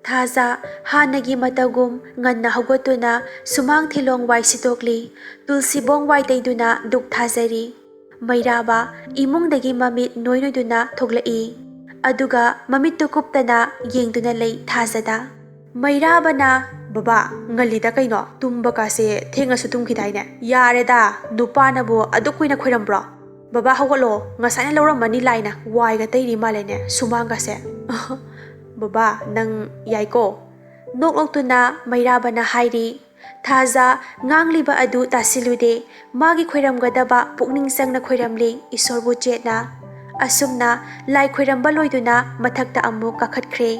ꯊꯥꯖ ꯍꯥꯟꯅꯒꯤ ꯃꯇꯧꯒꯨꯝ ꯉꯟꯅ ꯍꯧꯒꯠꯇꯨꯅ ꯁꯨꯃꯥꯡ ꯊꯤꯂꯣꯡ ꯋꯥꯏ ꯁꯤꯠꯇꯣꯛꯂꯤ, ꯇꯨꯜꯁꯤꯕꯣꯡ ꯋꯥꯏ ꯇꯩꯗꯨꯅ ꯙꯨꯛ ꯊꯥꯖꯔꯤ꯫ ꯃꯩꯔꯥꯕ ꯏꯃꯨꯡꯗꯒꯤ ꯃꯃꯤꯠ ꯅꯣꯏ ꯅꯣꯏꯗꯨꯅ ꯊꯣꯛꯂꯛꯏ꯫ ꯑꯗꯨꯒ ꯃꯃꯤꯠꯇꯨ ꯀꯨꯞꯇꯅ ꯌꯦꯡꯗꯨꯅ ꯂꯩ ꯊꯥꯖꯗ꯫ ꯃꯩꯔꯥꯕꯅ, "ꯕꯕꯥ, ꯉꯜꯂꯤꯗ ꯀꯩꯅꯣ? ꯇꯨꯝꯕ ꯀꯥꯁꯦ ꯊꯦꯡꯅꯁꯨ ꯇꯨꯝꯈꯤꯗꯥꯏꯅꯦ? ꯌꯥꯔꯦꯗ, ꯅꯨꯄꯥꯅꯕꯨ ꯑꯗꯨꯛ ꯀꯨꯏꯅ ꯈꯣꯏꯔꯝꯕ꯭ꯔꯣ? ꯕꯕꯥ ꯍꯧꯒꯠꯂꯣ, ꯉꯁꯥꯏꯅ ꯂꯧꯔꯝꯃꯅꯤ ꯂꯥꯏꯅ, ꯋꯥꯏꯒ ꯇꯩꯔꯤ ꯃꯥꯜꯂꯦꯅꯦ ꯁꯨꯃꯥꯡꯒꯁꯦ꯫" "ꯕꯕꯥ, ꯅꯪ ꯌꯥꯏꯀꯣ?" ꯅꯣꯛ ꯅꯣꯛꯇꯨꯅ ꯃꯩꯔꯥꯕꯅ ꯍꯥꯏꯔꯤ꯫ ꯊꯥꯖ ꯉꯥꯡꯂꯤꯕ ꯑꯗꯨ ꯇꯥꯁꯤꯜꯂꯨꯗꯦ꯫ ꯃꯥꯒꯤ ꯈꯣꯏꯔꯝꯒꯗꯕ ꯄꯨꯛꯅꯤꯡ ꯆꯪꯅ ꯈꯣꯏꯔꯝꯂꯤ ꯏꯁꯣꯔꯕꯨ ꯆꯦꯠꯅ꯫ ꯑꯁꯨꯝꯅ ꯂꯥꯏ ꯈꯣꯏꯔꯝꯕ ꯂꯣꯏꯗꯨꯅ ꯃꯊꯛꯇ ꯑꯃꯨꯛ ꯀꯥꯈꯠꯈ꯭ꯔꯦ꯫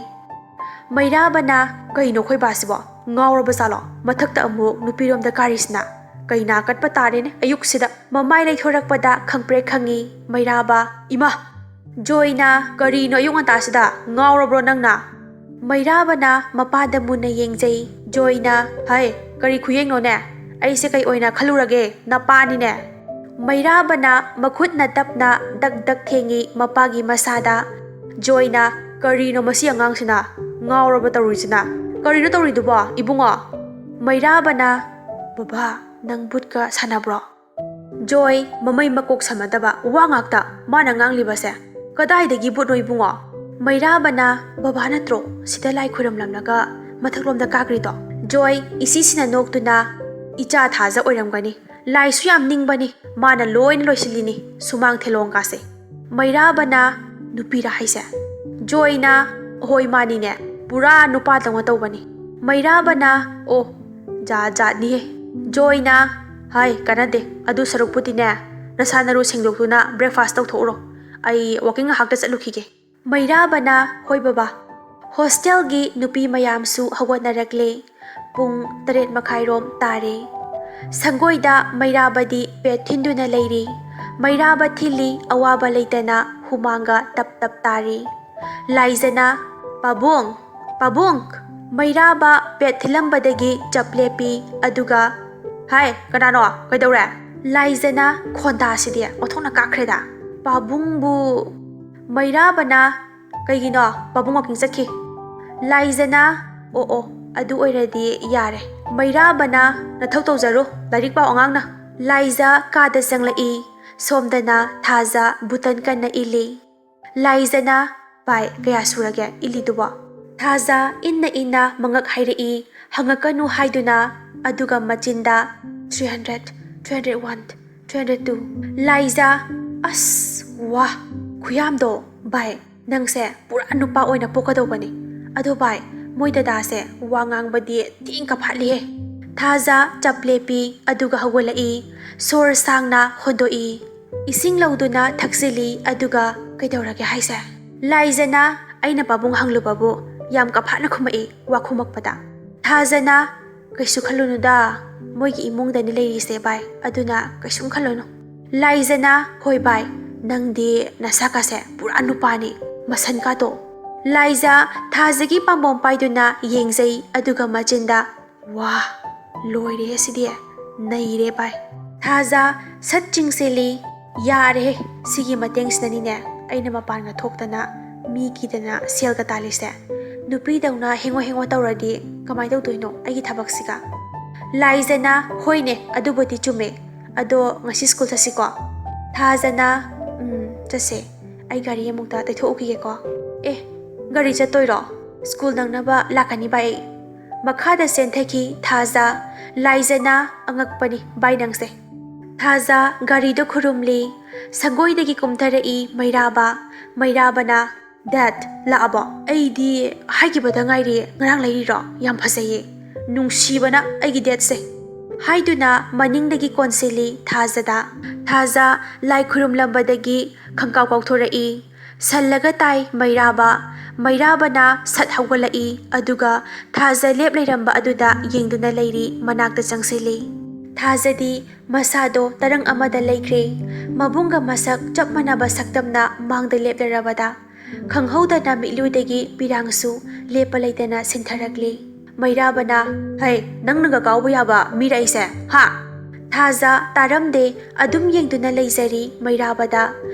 ꯃꯩꯔꯥꯕꯅ, "ꯀꯩꯅꯣ ꯑꯩꯈꯣꯏ ꯕꯥꯁꯤꯕꯣ? ꯉꯥꯎꯔꯕ ꯖꯥꯠꯂꯣ? ꯃꯊꯛꯇ ꯑꯃꯨꯛ ꯅꯨꯄꯤꯔꯣꯝꯗ ꯀꯥꯔꯤꯁꯤꯅ? ꯀꯩꯅꯥ ꯀꯠꯄ ꯇꯥꯔꯦꯅꯦ ꯑꯌꯨꯛꯁꯤꯗ!" ꯃꯃꯥꯏ ꯂꯩꯊꯣꯔꯛꯄꯗ ꯈꯪꯄ꯭ꯔꯦꯛ ꯈꯪꯉꯤ ꯃꯩꯔꯥꯕ꯫ "ꯏꯃꯥ!" ꯖꯣꯏꯅ, "ꯀꯔꯤꯅꯣ ꯑꯌꯨꯛ ꯉꯟꯇꯥꯁꯤꯗ? ꯉꯥꯎꯔꯕ꯭ꯔꯣ ꯅꯪꯅ?" ꯃꯩꯔꯥꯕꯅ ꯃꯄꯥꯗ ꯃꯨꯟꯅ ꯌꯦꯡꯖꯩ꯫ ꯖꯣꯏꯅ, "ꯍꯩ, ꯀꯔꯤ ꯈꯨꯌꯦꯡꯅꯣꯅꯦ? ꯑꯩꯁꯦ ꯀꯩ ꯑꯣꯏꯅ ꯈꯜꯂꯨꯔꯒꯦ? ꯅꯄꯥꯅꯤꯅꯦ!" ꯃꯩꯔꯥꯕꯅ ꯃꯈꯨꯠꯅ ꯇꯞꯅ ꯗꯛ ꯗꯛ ꯊꯦꯡꯉꯤ ꯃꯄꯥꯒꯤ ꯃꯁꯥꯗ꯫ ꯖꯣꯏꯅ, "ꯀꯔꯤꯅꯣ ꯃꯁꯤ ꯑꯉꯥꯡꯁꯤꯅ? ꯉꯥꯎꯔꯕ ꯇꯧꯔꯤꯁꯤꯅ? ꯀꯔꯤꯅꯣ ꯇꯧꯔꯤꯗꯨꯕꯣ, ꯏꯕꯨꯡꯉꯣ?" ꯃꯩꯔꯥꯕꯅ, "ꯕꯕꯥ, ꯅꯪ ꯕꯨꯠꯀ ꯁꯥꯟꯅꯕ꯭ꯔꯣ?" ꯖꯣꯏ, ꯃꯃꯩ ꯃꯀꯣꯛ ꯁꯝꯅꯗꯕ ꯋꯥ ꯉꯥꯛꯇ ꯃꯥꯅ ꯉꯥꯡꯂꯤꯕꯁꯦ꯫ "ꯀꯗꯥꯏꯗꯒꯤ ꯕꯨꯠꯅꯣ ꯏꯕꯨꯡꯉꯣ?" ꯃꯩꯔꯥꯕꯅ, "ꯕꯕꯥ ꯅꯠꯇ꯭ꯔꯣ ꯁꯤꯗ ꯂꯥꯏ ꯈꯣꯏꯔꯝꯂꯝꯂꯒ ꯃꯊꯛꯂꯣꯝꯗ ꯀꯥꯈ꯭ꯔꯤꯗꯣ?" ꯖꯣꯏ, ꯏꯁꯤꯁꯤꯅ ꯅꯣꯛꯇꯨꯅ, "ꯏꯆꯥ ꯊꯥꯖ ꯑꯣꯏꯔꯝꯒꯅꯤ꯫ ꯂꯥꯏꯁꯨ ꯌꯥꯝ ꯅꯤꯡꯕꯅꯤ꯫ ꯃꯥꯅ ꯂꯣꯏꯅ ꯂꯣꯏꯁꯤꯜꯂꯤꯅꯤ ꯁꯨꯃꯥꯡ ꯊꯦꯂꯣꯡ ꯀꯥꯁꯦ꯫" ꯃꯩꯔꯥꯕꯅ, "ꯅꯨꯄꯤꯔꯥ ꯍꯥꯏꯁꯦ?" ꯖꯣꯏꯅ, "ꯍꯣꯏ, ꯃꯥꯅꯤꯅꯦ꯫ ꯄꯨꯔꯥ ꯅꯨꯄꯥꯗꯧꯅ ꯇꯧꯕꯅꯤ꯫" ꯃꯩꯔꯥꯕꯅ, "ꯑꯣ, ꯖꯥꯠ ꯖꯥꯠꯅꯤꯍꯦ꯫" ꯖꯣꯏꯅ, "ꯍꯥꯏ, ꯀꯥꯟꯅꯗꯦ꯫ ꯑꯗꯨ ꯁꯔꯨꯛꯄꯨꯗꯤꯅꯦ, ꯅꯁꯥ ꯅꯔꯨ ꯁꯦꯡꯗꯣꯛꯇꯨꯅ breakfast ꯇꯧꯊꯣꯛꯎꯔꯣ꯫ ꯑꯩ walking ꯉꯥꯏꯍꯥꯛꯇ ꯆꯠꯂꯨꯈꯤꯒꯦ꯫" ꯃꯩꯔꯥꯕꯅ, "ꯍꯣꯏ ꯕꯕꯥ꯫" ꯍꯣꯁꯇꯦꯜꯒꯤ ꯅꯨꯄꯤ ꯃꯌꯥꯝꯁꯨ ꯍꯧꯒꯠꯅꯔꯛꯂꯦ꯫ ꯄꯨꯡ ꯇꯔꯦꯠ ꯃꯈꯥꯏꯔꯣꯝ ꯇꯥꯔꯦ꯫ ꯁꯪꯒꯣꯏꯗ ꯃꯩꯔꯥꯕꯗꯤ bed ꯊꯤꯟꯗꯨꯅ ꯂꯩꯔꯤ꯫ ꯃꯩꯔꯥꯕ ꯊꯤꯜꯂꯤ, ꯑꯋꯥꯕ ꯂꯩꯇꯅ ꯍꯨꯃꯥꯡꯒ ꯇꯞ ꯇꯞ ꯇꯥꯔꯤ꯫ ꯂꯥꯏꯖꯅ, "ꯄꯥꯕꯨꯡ! ꯄꯥꯕꯨꯡ!" ꯃꯩꯔꯥꯕ bed ꯊꯤꯜꯂꯝꯕꯗꯒꯤ ꯆꯞ ꯂꯦꯞꯄꯤ, ꯑꯗꯨꯒ, ꯍꯥꯏ, ꯀꯅꯥꯅꯣ? ꯀꯩꯗꯧꯔꯦ? ꯂꯥꯏꯖꯅ ꯈꯣꯟꯗꯥꯁꯤꯗꯤ ꯑꯣꯟꯊꯣꯛꯅ ꯀꯥꯈ꯭ꯔꯦꯗ꯫ ꯄꯥꯕꯨꯡꯕꯨ? ꯃꯩꯔꯥꯕꯅ, ꯀꯩꯒꯤꯅꯣ? ꯄꯥꯕꯨꯡ ꯋꯥꯀꯤꯡ ꯆꯠꯈꯤ꯫ ꯂꯥꯏꯖꯅ, ꯑꯣ ꯑꯣ, ꯑꯗꯨ ꯑꯣꯏꯔꯗꯤ ꯌꯥꯔꯦ꯫ ꯃꯩꯔꯥꯕꯅ, ꯅꯊꯧ ꯇꯧꯖꯔꯨ, ꯂꯥꯏꯔꯤꯛ ꯄꯥꯎ ꯑꯉꯥꯡꯅ꯫ ꯂꯥꯏꯖ ꯀꯥꯗ ꯆꯪꯂꯛꯏ꯫ ꯁꯣꯝꯗꯅ ꯊꯥꯖ ꯕꯨꯇꯟ ꯀꯟꯅ ꯏꯜꯂꯤ꯫ ꯂꯥꯏꯖꯅ, ꯚꯥꯏ, ꯀꯌꯥ ꯁꯨꯔꯒꯦ ꯏꯜꯂꯤꯗꯨꯕꯣ? ꯊꯥꯖ ꯏꯟꯅ ꯏꯟꯅ ꯃꯉꯛ ꯍꯥꯏꯔꯛꯏ, ꯍꯪꯉꯛꯀꯅꯨ ꯍꯥꯏꯗꯨꯅ, ꯑꯗꯨꯒ ꯃꯆꯤꯟꯗ, three hundred, three hundred one, three hundred two꯫ ꯂꯥꯏꯖ, ꯑꯁ, ꯋꯥ, ꯈꯨꯌꯥꯝꯗꯣ, ꯚꯥꯏ, ꯅꯪꯁꯦ ꯄꯨꯔꯥ ꯅꯨꯄꯥ ꯑꯣꯏꯅ ꯄꯣꯛꯀꯗꯧꯕꯅꯤ꯫ ꯑꯗꯣ ꯚꯥꯏ, ꯃꯣꯏ ꯗꯗꯥꯁꯦ ꯋꯥ ꯉꯥꯡꯕꯗꯤ ꯊꯤꯅ ꯀꯐꯥꯠꯂꯤꯍꯦ꯫ ꯊꯥꯖ ꯆꯞ ꯂꯦꯞꯄꯤ, ꯑꯗꯨꯒ ꯍꯧꯒꯠꯂꯛꯏ, ꯁꯣꯔ ꯁꯥꯡꯅ ꯍꯣꯟꯗꯣꯛꯏ꯫ ꯏꯁꯤꯡ ꯂꯧꯗꯨꯅ ꯊꯛꯆꯤꯜꯂꯤ, ꯑꯗꯨꯒ, ꯀꯩꯗꯧꯔꯒꯦ ꯍꯥꯏꯁꯦ? ꯂꯥꯏꯖꯅ, ꯑꯩꯅ ꯄꯥꯕꯨꯡ ꯍꯪꯂꯨꯕꯕꯨ ꯌꯥꯝ ꯀꯐꯥꯠꯅ ꯈꯨꯝꯃꯛꯏ ꯋꯥ ꯈꯨꯝꯃꯛꯄꯗ꯫ ꯊꯥꯖꯅ, ꯀꯩꯁꯨ ꯈꯜꯂꯨꯅꯨꯗ, ꯃꯣꯏꯒꯤ ꯏꯃꯨꯡꯗꯅꯤ ꯂꯩꯔꯤꯁꯦ ꯚꯥꯏ, ꯑꯗꯨꯅ ꯀꯩꯁꯨꯝ ꯈꯜꯂꯨꯅꯨ꯫ ꯂꯥꯏꯖꯅ, ꯍꯣꯏ ꯚꯥꯏ, ꯅꯪꯗꯤ ꯅꯁꯥꯀꯥꯁꯦ ꯄꯨꯔꯥ ꯅꯨꯄꯥꯅꯤ, ꯃꯁꯟ ꯀꯥꯗꯣ꯫ ꯂꯥꯏꯖ ꯊꯥꯖꯒꯤ ꯄꯥꯝꯕꯣꯝ ꯄꯥꯏꯗꯨꯅ ꯌꯦꯡꯖꯩ, ꯑꯗꯨꯒ ꯃꯆꯤꯟꯗ, ꯋꯥ, ꯂꯣꯏꯔꯦ ꯁꯤꯗꯤ, ꯅꯩꯔꯦ ꯚꯥꯏ꯫ ꯊꯥꯖ ꯁꯠ ꯆꯤꯡꯁꯤꯜꯂꯤ, ꯌꯥꯔꯦꯍꯦ, ꯁꯤꯒꯤ ꯃꯇꯦꯡꯁꯤꯅꯅꯤꯅꯦ ꯑꯩꯅ ꯃꯄꯥꯟꯒ ꯊꯣꯛꯇꯅ ꯃꯤ ꯀꯤꯗꯅ ꯁꯦꯜꯒ ꯇꯥꯜꯂꯤꯁꯦ꯫ ꯅꯨꯄꯤꯗꯧꯅ ꯍꯦꯡꯉꯣ ꯍꯦꯡꯉꯣ ꯇꯧꯔꯗꯤ ꯀꯃꯥꯏꯅ ꯇꯧꯗꯣꯏꯅꯣ ꯑꯩꯒꯤ ꯊꯕꯛꯁꯤꯒ? ꯂꯥꯏꯖꯅ, ꯍꯣꯏꯅꯦ, ꯑꯗꯨꯕꯨꯗꯤ ꯆꯨꯝꯃꯦ, ꯑꯗꯣ ꯉꯁꯤ ꯁ꯭ꯀꯨꯜ ꯆꯠꯁꯤꯀꯣ? ꯊꯥꯖꯅ, ꯎꯝ, ꯆꯠꯁꯦ꯫ ꯑꯩ ꯒꯥꯔꯤ ꯑꯃꯨꯛꯇ ꯇꯩꯊꯣꯛꯎꯈꯤꯒꯦꯀꯣ꯫ ꯑꯦ, ꯒꯥꯔꯤ ꯆꯠꯇꯣꯏꯔꯣ? ꯁ꯭ꯀꯨꯜ ꯅꯪꯅꯕ ꯂꯥꯛꯀꯅꯤ ꯚꯥꯏ ꯑꯩ꯫ ꯃꯈꯥꯗ ꯆꯦꯟꯊꯈꯤ ꯊꯥꯖ꯫ ꯂꯥꯏꯖꯅ, ꯑꯉꯛꯄꯅꯤ ꯚꯥꯏ ꯅꯪꯁꯦ꯫ ꯊꯥꯖ ꯒꯥꯔꯤꯗꯣ ꯈꯨꯔꯨꯝꯂꯤ꯫ ꯁꯪꯒꯣꯏꯗꯒꯤ ꯀꯨꯝꯊꯔꯛꯏ ꯃꯩꯔꯥꯕ꯫ ꯃꯩꯔꯥꯕꯅ, ꯗꯦꯠ, ꯂꯥꯛꯑꯕꯣ? ꯑꯩꯗꯤ ꯍꯥꯏꯈꯤꯕꯗ ꯉꯥꯏꯔꯤ, ꯉꯔꯥꯡ ꯂꯩꯔꯤꯔꯣ? ꯌꯥꯝ ꯐꯖꯩꯌꯦ꯫ ꯅꯨꯡꯁꯤꯕꯅ ꯑꯩꯒꯤ ꯗꯦꯠꯁꯦ꯫ ꯍꯥꯏꯗꯨꯅ ꯃꯅꯤꯡꯗꯒꯤ ꯀꯣꯟꯁꯤꯜꯂꯤ ꯊꯥꯖꯗ꯫ ꯊꯥꯖ ꯂꯥꯏ ꯈꯨꯔꯨꯝꯂꯝꯕꯗꯒꯤ ꯈꯪꯀꯥꯎ ꯀꯥꯎꯊꯣꯔꯛꯏ꯫ ꯁꯜꯂꯒ ꯇꯥꯏ ꯃꯩꯔꯥꯕ꯫ ꯃꯩꯔꯥꯕꯅ ꯁꯠ ꯍꯧꯒꯠꯂꯛꯏ, ꯑꯗꯨꯒ ꯊꯥꯖ ꯂꯦꯞ ꯂꯩꯔꯝꯕ ꯑꯗꯨꯗ ꯌꯦꯡꯗꯨꯅ ꯂꯩꯔꯤ, ꯃꯅꯥꯛꯇ ꯆꯪꯁꯤꯜꯂꯤ꯫ ꯊꯥꯖꯗꯤ ꯃꯁꯥꯗꯣ ꯇꯔꯪ ꯑꯃꯗ ꯂꯩꯈ꯭ꯔꯦ꯫ ꯃꯕꯨꯡꯒ ꯃꯁꯛ ꯆꯞ ꯃꯥꯟꯅꯕ ꯁꯛꯇꯝꯅ ꯃꯥꯡꯗ ꯂꯦꯞꯂꯔꯕꯗ ꯈꯪꯍꯧꯗꯅ ꯃꯤꯠꯂꯨꯗꯒꯤ ꯄꯤꯔꯥꯡꯁꯨ ꯂꯦꯞꯄ ꯂꯩꯇꯅ ꯁꯤꯟꯊꯔꯛꯂꯤ꯫ ꯃꯩꯔꯥꯕꯅ, "ꯍꯩ, ꯅꯪꯅꯒ ꯀꯥꯎꯕ ꯌꯥꯕ ꯃꯤꯔ ꯑꯩꯁꯦ, ꯍꯥ?" ꯊꯥꯖ ꯇꯥꯔꯝꯗꯦ, ꯑꯗꯨꯝ ꯌꯦꯡꯗꯨꯅ ꯂꯩꯖꯔꯤ ꯃꯩꯔꯥꯕꯗ꯫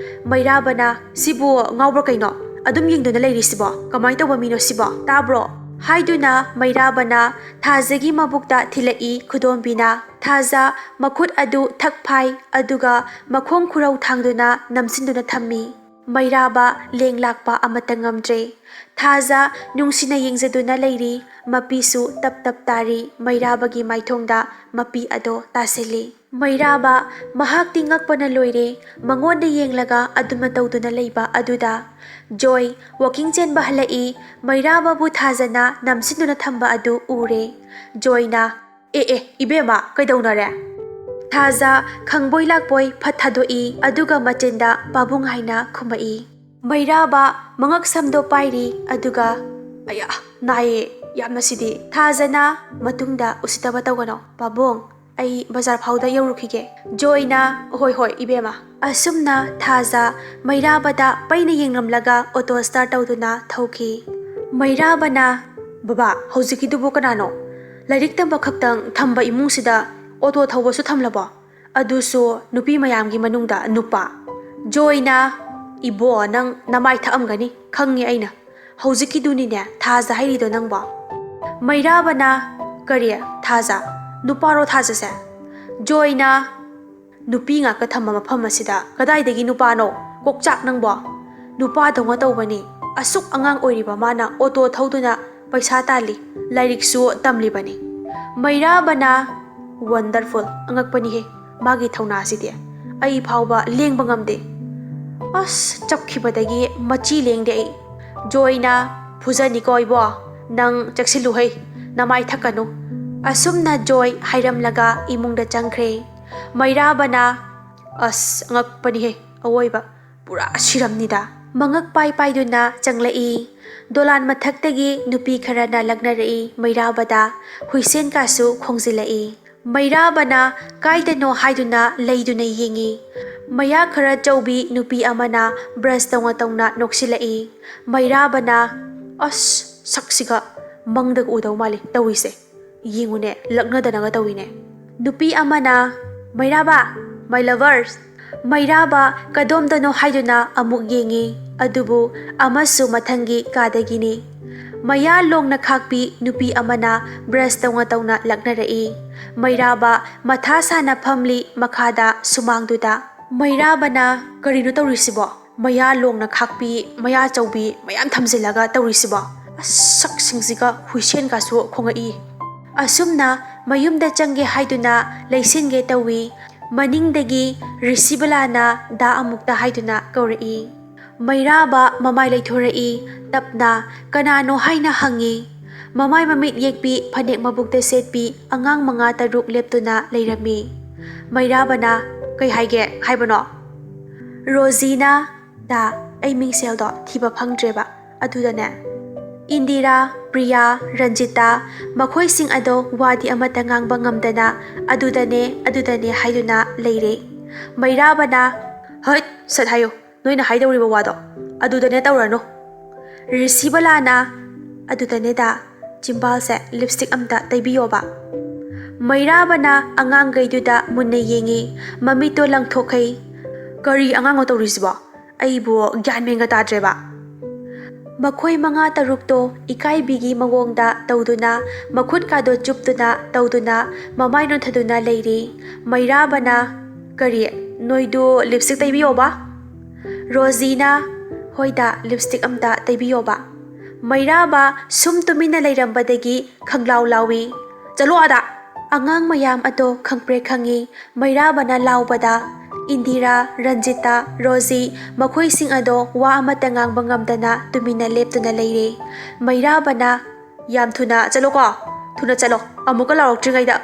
ꯃꯩꯔꯥꯕꯅ, "ꯁꯤꯕꯨ ꯉꯥꯎꯕ꯭ꯔꯥ ꯀꯩꯅꯣ? ꯑꯗꯨꯝ ꯌꯦꯡꯗꯨꯅ ꯂꯩꯔꯤꯁꯤꯕꯣ? ꯀꯃꯥꯏꯅ ꯇꯧꯕ ꯃꯤꯅꯣ ꯁꯤꯕꯣ? ꯇꯥꯕ꯭ꯔꯣ?" ꯍꯥꯏꯗꯨꯅ ꯃꯩꯔꯥꯕꯅ ꯊꯥꯖꯒꯤ ꯃꯕꯨꯛꯇ ꯊꯤꯜꯂꯛꯏ ꯈꯨꯗꯣꯝꯕꯤꯅ꯫ ꯊꯥꯖ ꯃꯈꯨꯠ ꯑꯗꯨ ꯊꯛ ꯐꯥꯏ, ꯑꯗꯨꯒ ꯃꯈꯣꯡ ꯈꯨꯔꯧ ꯊꯥꯡꯗꯨꯅ ꯅꯝꯁꯤꯟꯗꯨꯅ ꯊꯝꯃꯤ꯫ ꯃꯩꯔꯥꯕ ꯂꯦꯡ ꯂꯥꯛꯄ ꯑꯃꯠꯇ ꯉꯝꯗ꯭ꯔꯦ꯫ ꯊꯥꯖ ꯅꯨꯡꯁꯤꯅ ꯌꯦꯡꯖꯗꯨꯅ ꯂꯩꯔꯤ, ꯃꯄꯤꯁꯨ ꯇꯞ ꯇꯞ ꯇꯥꯔꯤ꯫ ꯃꯩꯔꯥꯕꯒꯤ ꯃꯥꯏꯊꯣꯡꯗ ꯃꯄꯤ ꯑꯗꯣ ꯇꯥꯁꯤꯜꯂꯤ꯫ ꯃꯩꯔꯥꯕ ꯃꯍꯥꯛꯇꯤ ꯉꯛꯄꯅ ꯂꯣꯏꯔꯦ꯫ ꯃꯉꯣꯟꯗ ꯌꯦꯡꯂꯒ ꯑꯗꯨꯃ ꯇꯧꯗꯨꯅ ꯂꯩꯕ ꯑꯗꯨꯗ ꯖꯣꯏ ꯋꯥꯀꯤꯡ ꯆꯦꯟꯕ ꯍꯜꯂꯛꯏ꯫ ꯃꯩꯔꯥꯕꯕꯨ ꯊꯥꯖꯅ ꯅꯝꯁꯤꯟꯗꯨꯅ ꯊꯝꯕ ꯑꯗꯨ ꯎꯔꯦ꯫ ꯖꯣꯏꯅ, "ꯑꯦ ꯑꯦ, ꯏꯕꯦꯝꯃ, ꯀꯩꯗꯧꯅꯔꯦ?" ꯊꯥꯖ ꯈꯪꯕꯣꯏ ꯂꯥꯛꯄꯣꯏ ꯐꯠ ꯊꯥꯗꯣꯛꯏ, ꯑꯗꯨꯒ ꯃꯆꯤꯟꯗ "ꯄꯥꯕꯨꯡ" ꯍꯥꯏꯅ ꯈꯨꯝꯃꯛꯏ꯫ ꯃꯩꯔꯥꯕ ꯃꯉꯛ ꯁꯝꯗꯣ ꯄꯥꯏꯔꯤ, ꯑꯗꯨꯒ, "ꯑꯌꯥ, ꯅꯥꯏꯌꯦ ꯌꯥꯝꯅ ꯁꯤꯗꯤ꯫ ꯊꯥꯖꯅ ꯃꯇꯨꯡꯗ ꯎꯁꯤꯠꯇꯕ ꯇꯧꯒꯅꯣ꯫ ꯄꯥꯕꯨꯡ, ꯑꯩ ꯕꯖꯥꯔ ꯐꯥꯎꯗ ꯌꯧꯔꯨꯈꯤꯒꯦ꯫" ꯖꯣꯏꯅ, "ꯍꯣꯏ ꯍꯣꯏ, ꯏꯕꯦꯝꯃ꯫" ꯑꯁꯨꯝꯅ ꯊꯥꯖ ꯃꯩꯔꯥꯕꯗ ꯄꯩꯅ ꯌꯦꯡꯂꯝꯂꯒ ꯑꯣꯇꯣ ꯁ꯭ꯇꯥꯔꯠ ꯇꯧꯗꯨꯅ ꯊꯧꯈꯤ꯫ ꯃꯩꯔꯥꯕꯅ, "ꯕꯕꯥ, ꯍꯧꯖꯤꯛꯀꯤꯗꯨꯕꯨ ꯀꯅꯥꯅꯣ? ꯂꯥꯏꯔꯤꯛ ꯇꯝꯕ ꯈꯛꯇꯪ ꯊꯝꯕ ꯏꯃꯨꯡꯁꯤꯗ ꯑꯣꯇꯣ ꯊꯧꯕꯁꯨ ꯊꯝꯂꯕꯣ? ꯑꯗꯨꯁꯨ ꯅꯨꯄꯤ ꯃꯌꯥꯝꯒꯤ ꯃꯅꯨꯡꯗ ꯅꯨꯄꯥ꯫" ꯖꯣꯏꯅ, "ꯏꯕꯣ, ꯅꯪ ꯅꯃꯥꯏ ꯊꯛꯑꯝꯒꯅꯤ, ꯈꯪꯉꯦ ꯑꯩꯅ꯫ ꯍꯧꯖꯤꯛꯀꯤꯗꯨꯅꯤꯅꯦ ꯊꯥꯖ ꯍꯥꯏꯔꯤꯗꯣ ꯅꯪꯕꯣ?" ꯃꯩꯔꯥꯕꯅ, "ꯀꯔꯤ? ꯊꯥꯖ? ꯅꯨꯄꯥꯔꯣ ꯊꯥꯖꯁꯦ?" ꯖꯣꯏꯅ, "ꯅꯨꯄꯤ ꯉꯥꯛꯇ ꯊꯝꯕ ꯃꯐꯝ ꯑꯁꯤꯗ ꯀꯗꯥꯏꯗꯒꯤ ꯅꯨꯄꯥꯅꯣ? ꯀꯣꯛꯆꯥꯛ ꯅꯪꯕꯣ! ꯅꯨꯄꯥꯗꯧꯅ ꯇꯧꯕꯅꯤ꯫ ꯑꯁꯨꯛ ꯑꯉꯥꯡ ꯑꯣꯏꯔꯤꯕ ꯃꯥꯅ ꯑꯣꯇꯣ ꯊꯧꯗꯨꯅ ꯄꯩꯁꯥ ꯇꯥꯜꯂꯤ, ꯂꯥꯏꯔꯤꯛꯁꯨ ꯇꯝꯂꯤꯕꯅꯤ꯫" ꯃꯩꯔꯥꯕꯅ, "ꯋꯟꯗꯔꯐꯨꯜ, ꯑꯉꯛꯄꯅꯤꯍꯦ ꯃꯥꯒꯤ ꯊꯧꯅꯥꯁꯤꯗꯤ꯫ ꯑꯩ ꯐꯥꯎꯕ ꯂꯦꯡꯕ ꯉꯝꯗꯦ꯫ ꯑꯁ, ꯆꯞꯈꯤꯕꯗꯒꯤ ꯃꯆꯤ ꯂꯦꯡꯗꯦ ꯑꯩ꯫" ꯖꯣꯏꯅ, "ꯐꯨꯖꯅꯤꯀꯣ ꯏꯕꯣ, ꯅꯪ ꯆꯦꯛꯁꯤꯜꯂꯨ ꯍꯩ, ꯅꯃꯥꯏ ꯊꯛꯀꯅꯨ꯫" ꯑꯁꯨꯝꯅ ꯖꯣꯏ ꯍꯥꯏꯔꯝꯂꯒ ꯏꯃꯨꯡꯗ ꯆꯪꯈ꯭ꯔꯦ꯫ ꯃꯩꯔꯥꯕꯅ, "ꯑꯁ, ꯑꯉꯛꯄꯅꯤꯍꯦ, ꯑꯋꯣꯏꯕ ꯄꯨꯔꯥ ꯁꯤꯔꯝꯅꯤꯗ꯫" ꯃꯉꯛ ꯄꯥꯏ ꯄꯥꯏꯗꯨꯅ ꯆꯪꯂꯛꯏ꯫ ꯗꯣꯂꯥꯟ ꯃꯊꯛꯇꯒꯤ ꯅꯨꯄꯤ ꯈꯔꯅ ꯂꯛꯅꯔꯛꯏ ꯃꯩꯔꯥꯕꯗ, ꯍꯨꯏꯁꯦꯟ ꯀꯥꯁꯨ ꯈꯣꯡꯖꯤꯜꯂꯛꯏ꯫ ꯃꯩꯔꯥꯕꯅ ꯀꯥꯏꯗꯅꯣ ꯍꯥꯏꯗꯨꯅ ꯂꯩꯗꯨꯅ ꯌꯦꯡꯉꯤ꯫ ꯃꯌꯥ ꯈꯔ ꯆꯧꯕꯤ ꯅꯨꯄꯤ ꯑꯃꯅ ꯕ꯭ꯔꯁ ꯇꯧꯅ ꯇꯧꯅ ꯅꯣꯛꯁꯤꯜꯂꯛꯏ꯫ ꯃꯩꯔꯥꯕꯅ, "ꯑꯁ, ꯁꯛꯁꯤꯒ ꯃꯪꯗꯒ ꯎꯗꯧ ꯃꯥꯜꯂꯤ ꯇꯧꯔꯤꯁꯦ꯫ ꯌꯦꯡꯉꯨꯅꯦ, ꯂꯛꯅꯗꯅꯒ ꯇꯧꯏꯅꯦ꯫ ꯅꯨꯄꯤ ꯑꯃꯅ, "ꯃꯩꯔꯥꯕ, my lovers!" ꯃꯩꯔꯥꯕ ꯀꯗꯣꯝꯗꯅꯣ ꯍꯥꯏꯗꯨꯅ ꯑꯃꯨꯛ ꯌꯦꯡꯉꯤ, ꯑꯗꯨꯕꯨ ꯑꯃꯁꯨ ꯃꯊꯪꯒꯤ ꯀꯥꯗꯒꯤꯅꯤ꯫ ꯃꯌꯥ ꯂꯣꯡꯅ ꯈꯥꯛꯄꯤ ꯅꯨꯄꯤ ꯑꯃꯅ brush ꯇꯧꯅ ꯇꯧꯅ ꯂꯛꯅꯔꯛꯏ꯫ ꯃꯩꯔꯥꯕ ꯃꯊꯥ ꯁꯥꯅ ꯐꯝꯂꯤ ꯃꯈꯥꯗ ꯁꯨꯃꯥꯡꯗꯨꯗ꯫ ꯃꯩꯔꯥꯕꯅ, "ꯀꯔꯤꯅꯣ ꯇꯧꯔꯤꯁꯤꯕꯣ? ꯃꯌꯥ ꯂꯣꯡꯅ ꯈꯥꯛꯄꯤ, ꯃꯌꯥ ꯆꯧꯕꯤ ꯃꯌꯥꯝ ꯊꯝꯖꯤꯜꯂꯒ ꯇꯧꯔꯤꯁꯤꯕꯣ? ꯑꯁ, ꯁꯛꯁꯤꯡꯁꯤꯒ ꯍꯨꯏꯁꯦꯟꯒꯁꯨ ꯈꯣꯡꯉꯛꯏ꯫" ꯑꯁꯨꯝꯅ ꯃꯌꯨꯝꯗ ꯆꯪꯒꯦ ꯍꯥꯏꯗꯨꯅ ꯂꯩꯁꯤꯟꯒꯦ ꯇꯧꯏ꯫ ꯃꯅꯤꯡꯗꯒꯤ ꯔꯤꯁꯤꯕꯂꯥꯅ ꯗꯥ ꯑꯃꯨꯛꯇ ꯍꯥꯏꯗꯨꯅ ꯀꯧꯔꯛꯏ꯫ ꯃꯩꯔꯥꯕ ꯃꯃꯥꯏ ꯂꯩꯊꯣꯔꯛꯏ꯫ ꯇꯞꯅ ꯀꯅꯥꯅꯣ ꯍꯥꯏꯅ ꯍꯪꯉꯤ꯫ ꯃꯃꯥꯏ ꯃꯃꯤꯠ ꯌꯦꯛꯄꯤ, ꯐꯅꯦꯛ ꯃꯕꯨꯛꯇ ꯁꯦꯠꯄꯤ ꯑꯉꯥꯡ ꯃꯉꯥ ꯇꯔꯨꯛ ꯂꯦꯞꯇꯨꯅ ꯂꯩꯔꯝꯃꯤ꯫ ꯃꯩꯔꯥꯕꯅ, "ꯀꯩ ꯍꯥꯏꯒꯦ ꯍꯥꯏꯕꯅꯣ?" ꯔꯣꯖꯤꯅ, "ꯗꯥ, ꯑꯩ ꯃꯤꯡꯁꯦꯜꯗꯣ ꯊꯤꯕ ꯐꯪꯗ꯭ꯔꯦꯕ꯫ ꯑꯗꯨꯗꯅꯦ, ꯏꯟꯗꯤꯔꯥ, ꯄ꯭ꯔꯤꯌꯥ, ꯔꯟꯖꯤꯇꯥ, ꯃꯈꯣꯏꯁꯤꯡ ꯑꯗꯣ ꯋꯥꯗꯤ ꯑꯃꯠꯇ ꯉꯥꯡꯕ ꯉꯝꯗꯅ ꯑꯗꯨꯗꯅꯦ, ꯑꯗꯨꯗꯅꯦ ꯍꯥꯏꯗꯨꯅ ꯂꯩꯔꯦ꯫" ꯃꯩꯔꯥꯕꯅ, "ꯍꯠ, ꯁꯠ ꯍꯥꯏꯌꯨ, ꯅꯣꯏꯅ ꯍꯥꯏꯗꯧꯔꯤꯕ ꯋꯥꯗꯣ ꯑꯗꯨꯗꯅꯦ ꯇꯧꯔꯅꯨ꯫" ꯔꯤꯁꯤꯕꯂꯥꯅ, "ꯑꯗꯨꯗꯅꯦ ꯗꯥ, ꯆꯤꯝꯕꯥꯜꯁꯦ lipstick ꯑꯝꯇ ꯇꯩꯕꯤꯌꯣꯕ꯫" ꯃꯩꯔꯥꯕꯅ ꯑꯉꯥꯡꯈꯩꯗꯨꯗ ꯃꯨꯟꯅ ꯌꯦꯡꯉꯤ꯫ ꯃꯃꯤꯠꯇꯣ ꯂꯪꯊꯣꯛꯈꯩ꯫ "ꯀꯔꯤ ꯑꯉꯥꯡꯅꯣ ꯇꯧꯔꯤꯁꯤꯕꯣ? ꯑꯩꯕꯨ ꯒ꯭ꯌꯥꯟ ꯃꯦꯟꯒ ꯇꯥꯗ꯭ꯔꯦꯕ꯫" ꯃꯈꯣꯏ ꯃꯉꯥ ꯇꯔꯨꯛꯇꯣ ꯏꯀꯥꯏꯕꯤꯒꯤ ꯃꯑꯣꯡꯗ ꯇꯧꯗꯨꯅ, ꯃꯈꯨꯠꯀꯥꯗꯣ ꯆꯨꯞꯇꯨꯅ ꯇꯧꯗꯨꯅ, ꯃꯃꯥꯏ ꯅꯣꯟꯊꯗꯨꯅ ꯂꯩꯔꯤ꯫ ꯃꯩꯔꯥꯕꯅ, "ꯀꯔꯤ? ꯅꯣꯏꯗꯨ lipstick ꯇꯩꯕꯤꯌꯣꯕ?" ꯔꯣꯖꯤꯅ, "ꯍꯣꯏꯗ, lipstick ꯑꯝꯇ ꯇꯩꯕꯤꯌꯣꯕ꯫" ꯃꯩꯔꯥꯕ ꯁꯨꯝ ꯇꯨꯃꯤꯟꯅ ꯂꯩꯔꯝꯕꯗꯒꯤ ꯈꯪꯂꯥꯎ ꯂꯥꯎꯏ, "ꯆꯠꯂꯣ ꯑꯥꯗ!" ꯑꯉꯥꯡ ꯃꯌꯥꯝ ꯑꯗꯣ ꯈꯪꯄ꯭ꯔꯦꯛ ꯈꯪꯉꯤ꯫ ꯃꯩꯔꯥꯕꯅ ꯂꯥꯎꯕꯗ ꯏꯟꯗꯤꯔꯥ, ꯔꯟꯖꯤꯇꯥ, ꯔꯣꯖꯤ ꯃꯈꯣꯏꯁꯤꯡ ꯑꯗꯣ ꯋꯥ ꯑꯃꯠꯇ ꯉꯥꯡꯕ ꯉꯝꯗꯅ ꯇꯨꯃꯤꯟꯅ ꯂꯦꯞꯇꯨꯅ ꯂꯩꯔꯦ꯫ ꯃꯩꯔꯥꯕꯅ, "ꯌꯥꯝ ꯊꯨꯅ ꯆꯠꯂꯣꯀꯣ, ꯊꯨꯅ ꯆꯠꯂꯣ, ꯑꯃꯨꯛꯀ ꯂꯥꯎꯔꯛꯇ꯭ꯔꯤꯉꯩꯗ꯫"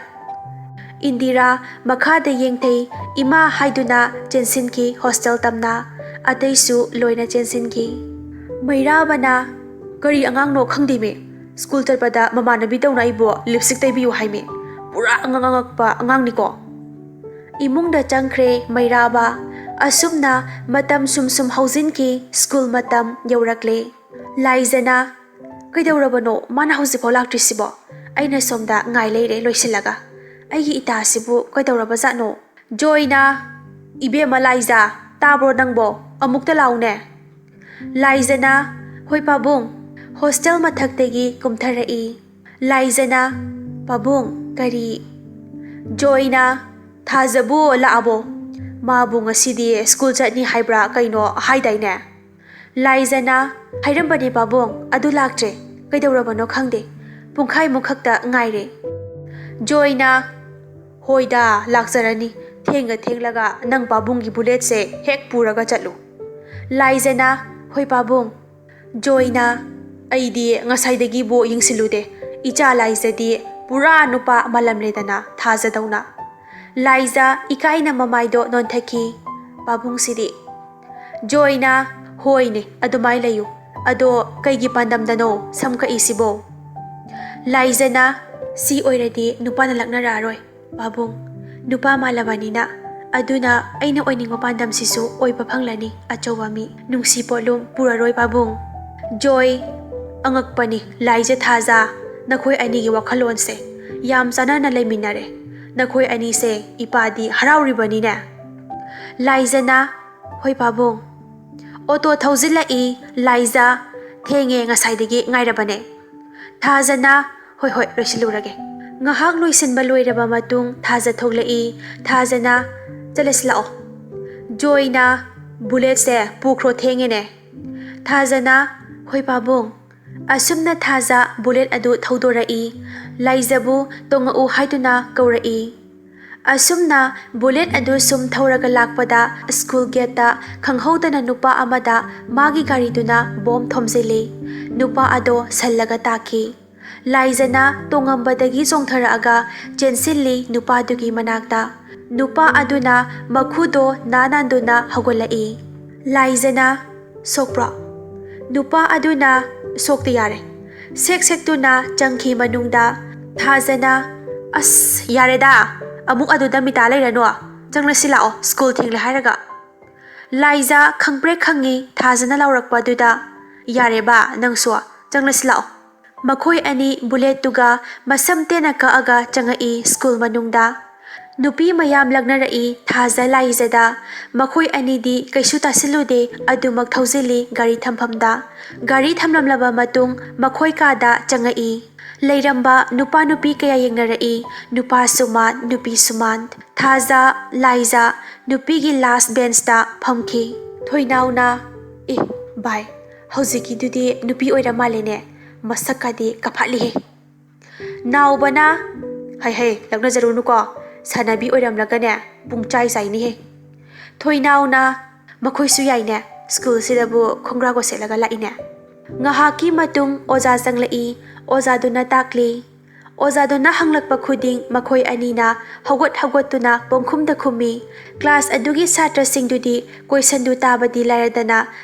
ꯏꯟꯗꯤꯔꯥ ꯃꯈꯥꯗ ꯌꯦꯡꯊꯩ, ꯏꯃꯥ ꯍꯥꯏꯗꯨꯅ ꯆꯦꯟꯁꯤꯟꯈꯤ ꯍꯣꯁꯇꯦꯜ ꯇꯝꯅ꯫ ꯑꯇꯩꯁꯨ ꯂꯣꯏꯅ ꯆꯦꯟꯁꯤꯟꯈꯤ꯫ ꯃꯩꯔꯥꯕꯅ, "ꯀꯔꯤ ꯑꯉꯥꯡꯅꯣ ꯈꯪꯗꯦꯃꯤ, ꯁ꯭ꯀꯨꯜ ꯆꯠꯄꯗ ꯃꯃꯥꯟꯅꯕꯤ ꯇꯧꯅ ꯑꯩꯕꯨ lipstick ꯇꯩꯕꯤꯌꯨ ꯍꯥꯏꯃꯤ꯫ ꯄꯨꯔꯥ ꯑꯉꯥꯡ ꯑꯉꯛꯄ ꯑꯉꯥꯡꯅꯤꯀꯣ꯫" ꯏꯃꯨꯡꯗ ꯆꯪꯈ꯭ꯔꯦ ꯃꯩꯔꯥꯕ꯫ ꯑꯁꯨꯝꯅ ꯃꯇꯝ ꯁꯨꯝ ꯁꯨꯝ ꯍꯧꯖꯤꯟꯈꯤ, ꯁ꯭ꯀꯨꯜ ꯃꯇꯝ ꯌꯧꯔꯛꯂꯦ꯫ ꯂꯥꯏꯖꯅ, "ꯀꯩꯗꯧꯔꯕꯅꯣ? ꯃꯥꯅ ꯍꯧꯖꯤꯛꯐꯥꯎ ꯂꯥꯛꯇ꯭ꯔꯤꯁꯤꯕꯣ? ꯑꯩꯅ ꯁꯣꯝꯗ ꯉꯥꯏ ꯂꯩꯔꯦ ꯂꯣꯏꯁꯤꯜꯂꯒ꯫ ꯑꯩꯒꯤ ꯏꯇꯥꯁꯤꯕꯨ ꯀꯩꯗꯧꯔꯕꯖꯥꯠꯅꯣ?" ꯖꯣꯏꯅ, "ꯏꯕꯦꯝꯃ ꯂꯥꯏꯖꯥ, ꯇꯥꯕ꯭ꯔꯣ ꯅꯪꯕꯣ? ꯑꯃꯨꯛꯇ ꯂꯥꯎꯅꯦ꯫" ꯂꯥꯏꯖꯅ, "ꯍꯣꯏ ꯄꯥꯕꯨꯡ꯫" ꯍꯣꯁꯇꯦꯜ ꯃꯊꯛꯇꯒꯤ ꯀꯨꯝꯊꯔꯛꯏ꯫ ꯂꯥꯏꯖꯅ, "ꯄꯥꯕꯨꯡ, ꯀꯔꯤ?" ꯖꯣꯏꯅ, "ꯊꯥꯖꯕꯨ ꯂꯥꯛꯑꯕꯣ? ꯃꯥꯕꯨ ꯉꯁꯤꯗꯤ ꯁ꯭ꯀꯨꯜ ꯆꯠꯅꯤ ꯍꯥꯏꯕ꯭ꯔꯥ ꯀꯩꯅꯣ ꯍꯥꯏꯗꯥꯏꯅꯦ?" ꯂꯥꯏꯖꯅ, "ꯍꯥꯏꯔꯝꯕꯅꯦ ꯄꯥꯕꯨꯡ, ꯑꯗꯨ ꯂꯥꯛꯇ꯭ꯔꯦ꯫ ꯀꯩꯗꯧꯔꯕꯅꯣ ꯈꯪꯗꯦ꯫ ꯄꯨꯡꯈꯥꯏꯃꯨꯛ ꯈꯛꯇ ꯉꯥꯏꯔꯦ꯫" ꯖꯣꯏꯅ, "ꯍꯣꯏꯗ, ꯂꯥꯛꯆꯔꯅꯤ꯫ ꯊꯦꯡꯒ ꯊꯦꯡꯂꯒ ꯅꯪ ꯄꯥꯕꯨꯡꯒꯤ ꯕꯨꯂꯦꯠꯁꯦ ꯍꯦꯛ ꯄꯨꯔꯒ ꯆꯠꯂꯨ꯫" ꯂꯥꯏꯖꯅ, "ꯍꯣꯏ ꯄꯥꯕꯨꯡ꯫" ꯖꯣꯏꯅ, "ꯑꯩꯗꯤ ꯉꯁꯥꯏꯗꯒꯤꯕꯨ ꯌꯦꯡꯁꯤꯜꯂꯨꯗꯦ꯫ ꯏꯆꯥ ꯂꯥꯏꯖꯗꯤ ꯄꯨꯔꯥ ꯅꯨꯄꯥ ꯃꯥꯜꯂꯝꯂꯦꯗꯅ ꯊꯥꯖꯗꯧꯅ꯫" ꯂꯥꯏꯖ ꯏꯀꯥꯏꯅ ꯃꯃꯥꯏꯗꯣ ꯅꯣꯟꯊꯈꯤ꯫ ꯄꯥꯕꯨꯡꯁꯤꯗꯤ꯫ ꯖꯣꯏꯅ, "ꯍꯣꯏꯅꯦ, ꯑꯗꯨꯃꯥꯏ ꯂꯩꯌꯨ꯫ ꯑꯗꯣ ꯀꯩꯒꯤ ꯄꯥꯟꯗꯝꯗꯅꯣ ꯁꯝ ꯀꯛꯏꯁꯤꯕꯣ?" ꯂꯥꯏꯖꯅ, "ꯁꯤ ꯑꯣꯏꯔꯗꯤ ꯅꯨꯄꯥꯅ ꯂꯛꯅꯔꯛꯑꯔꯣꯏ ꯄꯥꯕꯨꯡ꯫ ꯅꯨꯄꯥ ꯃꯥꯜꯂꯕꯅꯤꯅ꯫ ꯑꯗꯨꯅ ꯑꯩꯅ ꯑꯣꯏꯅꯤꯡꯕ ꯄꯥꯟꯗꯝꯁꯤꯁꯨ ꯑꯣꯏꯕ ꯐꯪꯂꯅꯤ꯫ ꯑꯆꯧꯕ ꯃꯤ, ꯅꯨꯡꯁꯤ ꯄꯣꯠꯂꯨꯝ ꯄꯨꯔꯔꯣꯏ ꯄꯥꯕꯨꯡ꯫" ꯖꯣꯏ, "ꯑꯉꯛꯄꯅꯤ ꯂꯥꯏꯖ ꯊꯥꯖ, ꯅꯈꯣꯏ ꯑꯅꯤꯒꯤ ꯋꯥꯈꯜꯂꯣꯟꯁꯦ꯫ ꯌꯥꯝ ꯆꯥꯟꯅꯅ ꯂꯩꯃꯤꯟꯅꯔꯦ꯫ ꯅꯈꯣꯏ ꯑꯅꯤꯁꯦ ꯏꯄꯥꯗꯤ ꯍꯔꯥꯎꯔꯤꯕꯅꯤꯅꯦ꯫" ꯂꯥꯏꯖꯅ, "ꯍꯣꯏ ꯄꯥꯕꯨꯡ꯫" ꯑꯣꯇꯣ ꯊꯧꯖꯤꯜꯂꯛꯏ꯫ ꯂꯥꯏꯖ, "ꯊꯦꯡꯉꯦ, ꯉꯁꯥꯏꯗꯒꯤ ꯉꯥꯏꯔꯕꯅꯦ꯫" ꯊꯥꯖꯅ, "ꯍꯣꯏ ꯍꯣꯏ, ꯂꯣꯏꯁꯤꯜꯂꯨꯔꯒꯦ꯫" ꯉꯥꯏꯍꯥꯛ ꯂꯣꯏꯁꯤꯟꯕ ꯂꯣꯏꯔꯕ ꯃꯇꯨꯡ ꯊꯥꯖ ꯊꯣꯛꯂꯛꯏ꯫ ꯊꯥꯖꯅ, "ꯆꯠꯂꯁꯤ ꯂꯥꯛꯑꯣ꯫" ꯖꯣꯏꯅ, "ꯕꯨꯂꯦꯠꯁꯦ ꯄꯨꯈ꯭ꯔꯣ, ꯊꯦꯡꯉꯦꯅꯦ꯫" ꯊꯥꯖꯅ, "ꯍꯣꯏ ꯄꯥꯕꯨꯡ꯫" ꯑꯁꯨꯝꯅ ꯊꯥꯖ ꯕꯨꯂꯦꯠ ꯑꯗꯨ ꯊꯧꯗꯣꯔꯛꯏ꯫ ꯂꯥꯏꯖꯕꯨ ꯇꯣꯡꯉꯛꯎ ꯍꯥꯏꯗꯨꯅ ꯀꯧꯔꯛꯏ꯫ ꯑꯁꯨꯝꯅ ꯕꯨꯂꯦꯠ ꯑꯗꯨ ꯁꯨꯝ ꯊꯧꯔꯒ ꯂꯥꯛꯄꯗ ꯁ꯭ꯀꯨꯜ ꯒꯦꯠꯇ ꯈꯪꯍꯧꯗꯅ ꯅꯨꯄꯥ ꯑꯃꯗ ꯃꯥꯒꯤ ꯒꯥꯔꯤꯗꯨꯅ ꯕꯣꯝ ꯊꯣꯝꯖꯤꯜꯂꯤ꯫ ꯅꯨꯄꯥ ꯑꯗꯣ ꯁꯜꯂꯒ ꯇꯥꯈꯤ꯫ ꯂꯥꯏꯖꯅ ꯇꯣꯉꯝꯕꯗꯒꯤ ꯆꯣꯡꯊꯔꯛꯑꯒ ꯆꯦꯟꯁꯤꯜꯂꯤ ꯅꯨꯄꯥꯗꯨꯒꯤ ꯃꯅꯥꯛꯇ꯫ ꯅꯨꯄꯥ ꯑꯗꯨꯅ ꯃꯈꯨꯗꯣ ꯅꯥ ꯅꯥꯟꯗꯨꯅ ꯍꯧꯒꯠꯂꯛꯏ꯫ ꯂꯥꯏꯖꯅ, "ꯁꯣꯛꯄ꯭ꯔꯣ?" ꯅꯨꯄꯥ ꯑꯗꯨꯅ, "ꯁꯣꯛꯇꯦ, ꯌꯥꯔꯦ꯫" ꯁꯦꯛ ꯁꯦꯛꯇꯨꯅ ꯆꯪꯈꯤ ꯃꯅꯨꯡꯗ꯫ ꯊꯥꯖꯅ, "ꯑꯁ, ꯌꯥꯔꯦꯗ, ꯑꯃꯨꯛ ꯑꯗꯨꯗ ꯃꯤꯇꯥ ꯂꯩꯔꯅꯨ꯫ ꯆꯪꯂꯁꯤ ꯂꯥꯛꯑꯣ, ꯁ꯭ꯀꯨꯜ ꯊꯦꯡꯂꯦ ꯍꯥꯏꯔꯒ꯫" ꯂꯥꯏꯖ ꯈꯪꯄ꯭ꯔꯦꯛ ꯈꯪꯉꯤ ꯊꯥꯖꯅ ꯂꯥꯎꯔꯛꯄ ꯑꯗꯨꯗ꯫ "ꯌꯥꯔꯦꯕ, ꯅꯪꯁꯨ ꯆꯪꯂꯁꯤ ꯂꯥꯛꯑꯣ꯫ ꯃꯈꯣꯏ ꯑꯅꯤ ꯕꯨꯂꯦꯠꯇꯨꯒ ꯃꯁꯝ ꯇꯦꯟꯅ ꯀꯛꯑꯒ ꯆꯪꯉꯛꯏ ꯁ꯭ꯀꯨꯜ ꯃꯅꯨꯡꯗ꯫ ꯅꯨꯄꯤ ꯃꯌꯥꯝ ꯂꯛꯅꯔꯛꯏ ꯊꯥꯖ ꯂꯥꯏꯖꯗ꯫ ꯃꯈꯣꯏ ꯑꯅꯤꯗꯤ ꯀꯩꯁꯨ ꯇꯥꯁꯤꯜꯂꯨꯗꯦ, ꯑꯗꯨꯃꯛ ꯊꯧꯖꯤꯜꯂꯤ ꯒꯥꯔꯤ ꯊꯝꯐꯝꯗ꯫ ꯒꯥꯔꯤ ꯊꯝꯂꯝꯂꯕ ꯃꯇꯨꯡ ꯃꯈꯣꯏ ꯀꯥꯗ ꯆꯪꯉꯛꯏ꯫ ꯂꯩꯔꯝꯕ ꯅꯨꯄꯥ ꯅꯨꯄꯤ ꯀꯌꯥ ꯌꯦꯡꯅꯔꯛꯏ꯫ ꯅꯨꯄꯥꯁꯨ ꯃꯥꯟ, ꯅꯨꯄꯤꯁꯨ ꯃꯥꯟ꯫ ꯊꯥꯖ, ꯂꯥꯏꯖ ꯅꯨꯄꯤꯒꯤ ꯂꯥꯁ ꯕꯦꯟꯁꯇ ꯐꯝꯈꯤ꯫ ꯊꯣꯏꯅꯥꯎꯅ, "ꯑꯦ, ꯚꯥꯏ, ꯍꯧꯖꯤꯛꯀꯤꯗꯨꯗꯤ ꯅꯨꯄꯤ ꯑꯣꯏꯔ ꯃꯥꯜꯂꯦꯅꯦ, ꯃꯁꯛꯀꯗꯤ ꯀꯐꯠꯂꯤꯍꯦ"꯫ ꯅꯥꯎꯕꯅ, "ꯍꯩ ꯍꯩ, ꯂꯛꯅꯖꯔꯨꯅꯨꯀꯣ, ꯁꯥꯟꯅꯕꯤ ꯑꯣꯏꯔꯝꯂꯒꯅꯦ ꯄꯨꯡꯆꯥꯏ ꯆꯥꯏꯅꯤꯍꯦ"꯫ ꯊꯣꯏꯅꯥꯎꯅ, "ꯃꯈꯣꯏꯁꯨ ꯌꯥꯏꯅꯦ, ꯁ꯭ꯀꯨꯜꯁꯤꯗꯕꯨ ꯈꯣꯡꯒ꯭ꯔꯥꯎꯒ ꯁꯦꯠꯂꯒ ꯂꯥꯛꯏꯅꯦ"꯫ ꯉꯥꯏꯍꯥꯛꯀꯤ ꯃꯇꯨꯡ ꯑꯣꯖꯥ ꯆꯪꯂꯛꯏ꯫ ꯑꯣꯖꯥꯗꯨꯅ ꯇꯥꯛꯂꯤ꯫ ꯑꯣꯖꯥꯗꯨꯅ ꯍꯪꯂꯛꯄ ꯈꯨꯗꯤꯡ ꯃꯈꯣꯏ ꯑꯅꯤꯅ ꯍꯧꯒꯠ ꯍꯧꯒꯠꯇꯨꯅ ꯄꯪꯈꯨꯝꯗ ꯈꯨꯝꯃꯤ꯫ ꯀ꯭ꯂꯥꯁ ꯑꯗꯨꯒꯤ ꯁꯥꯇ꯭ꯔꯁꯤꯡꯗꯨꯗꯤ ꯀꯣꯏꯁꯟꯗꯨ ꯇꯥꯕꯗꯤ ꯂꯥꯏꯔꯗꯅ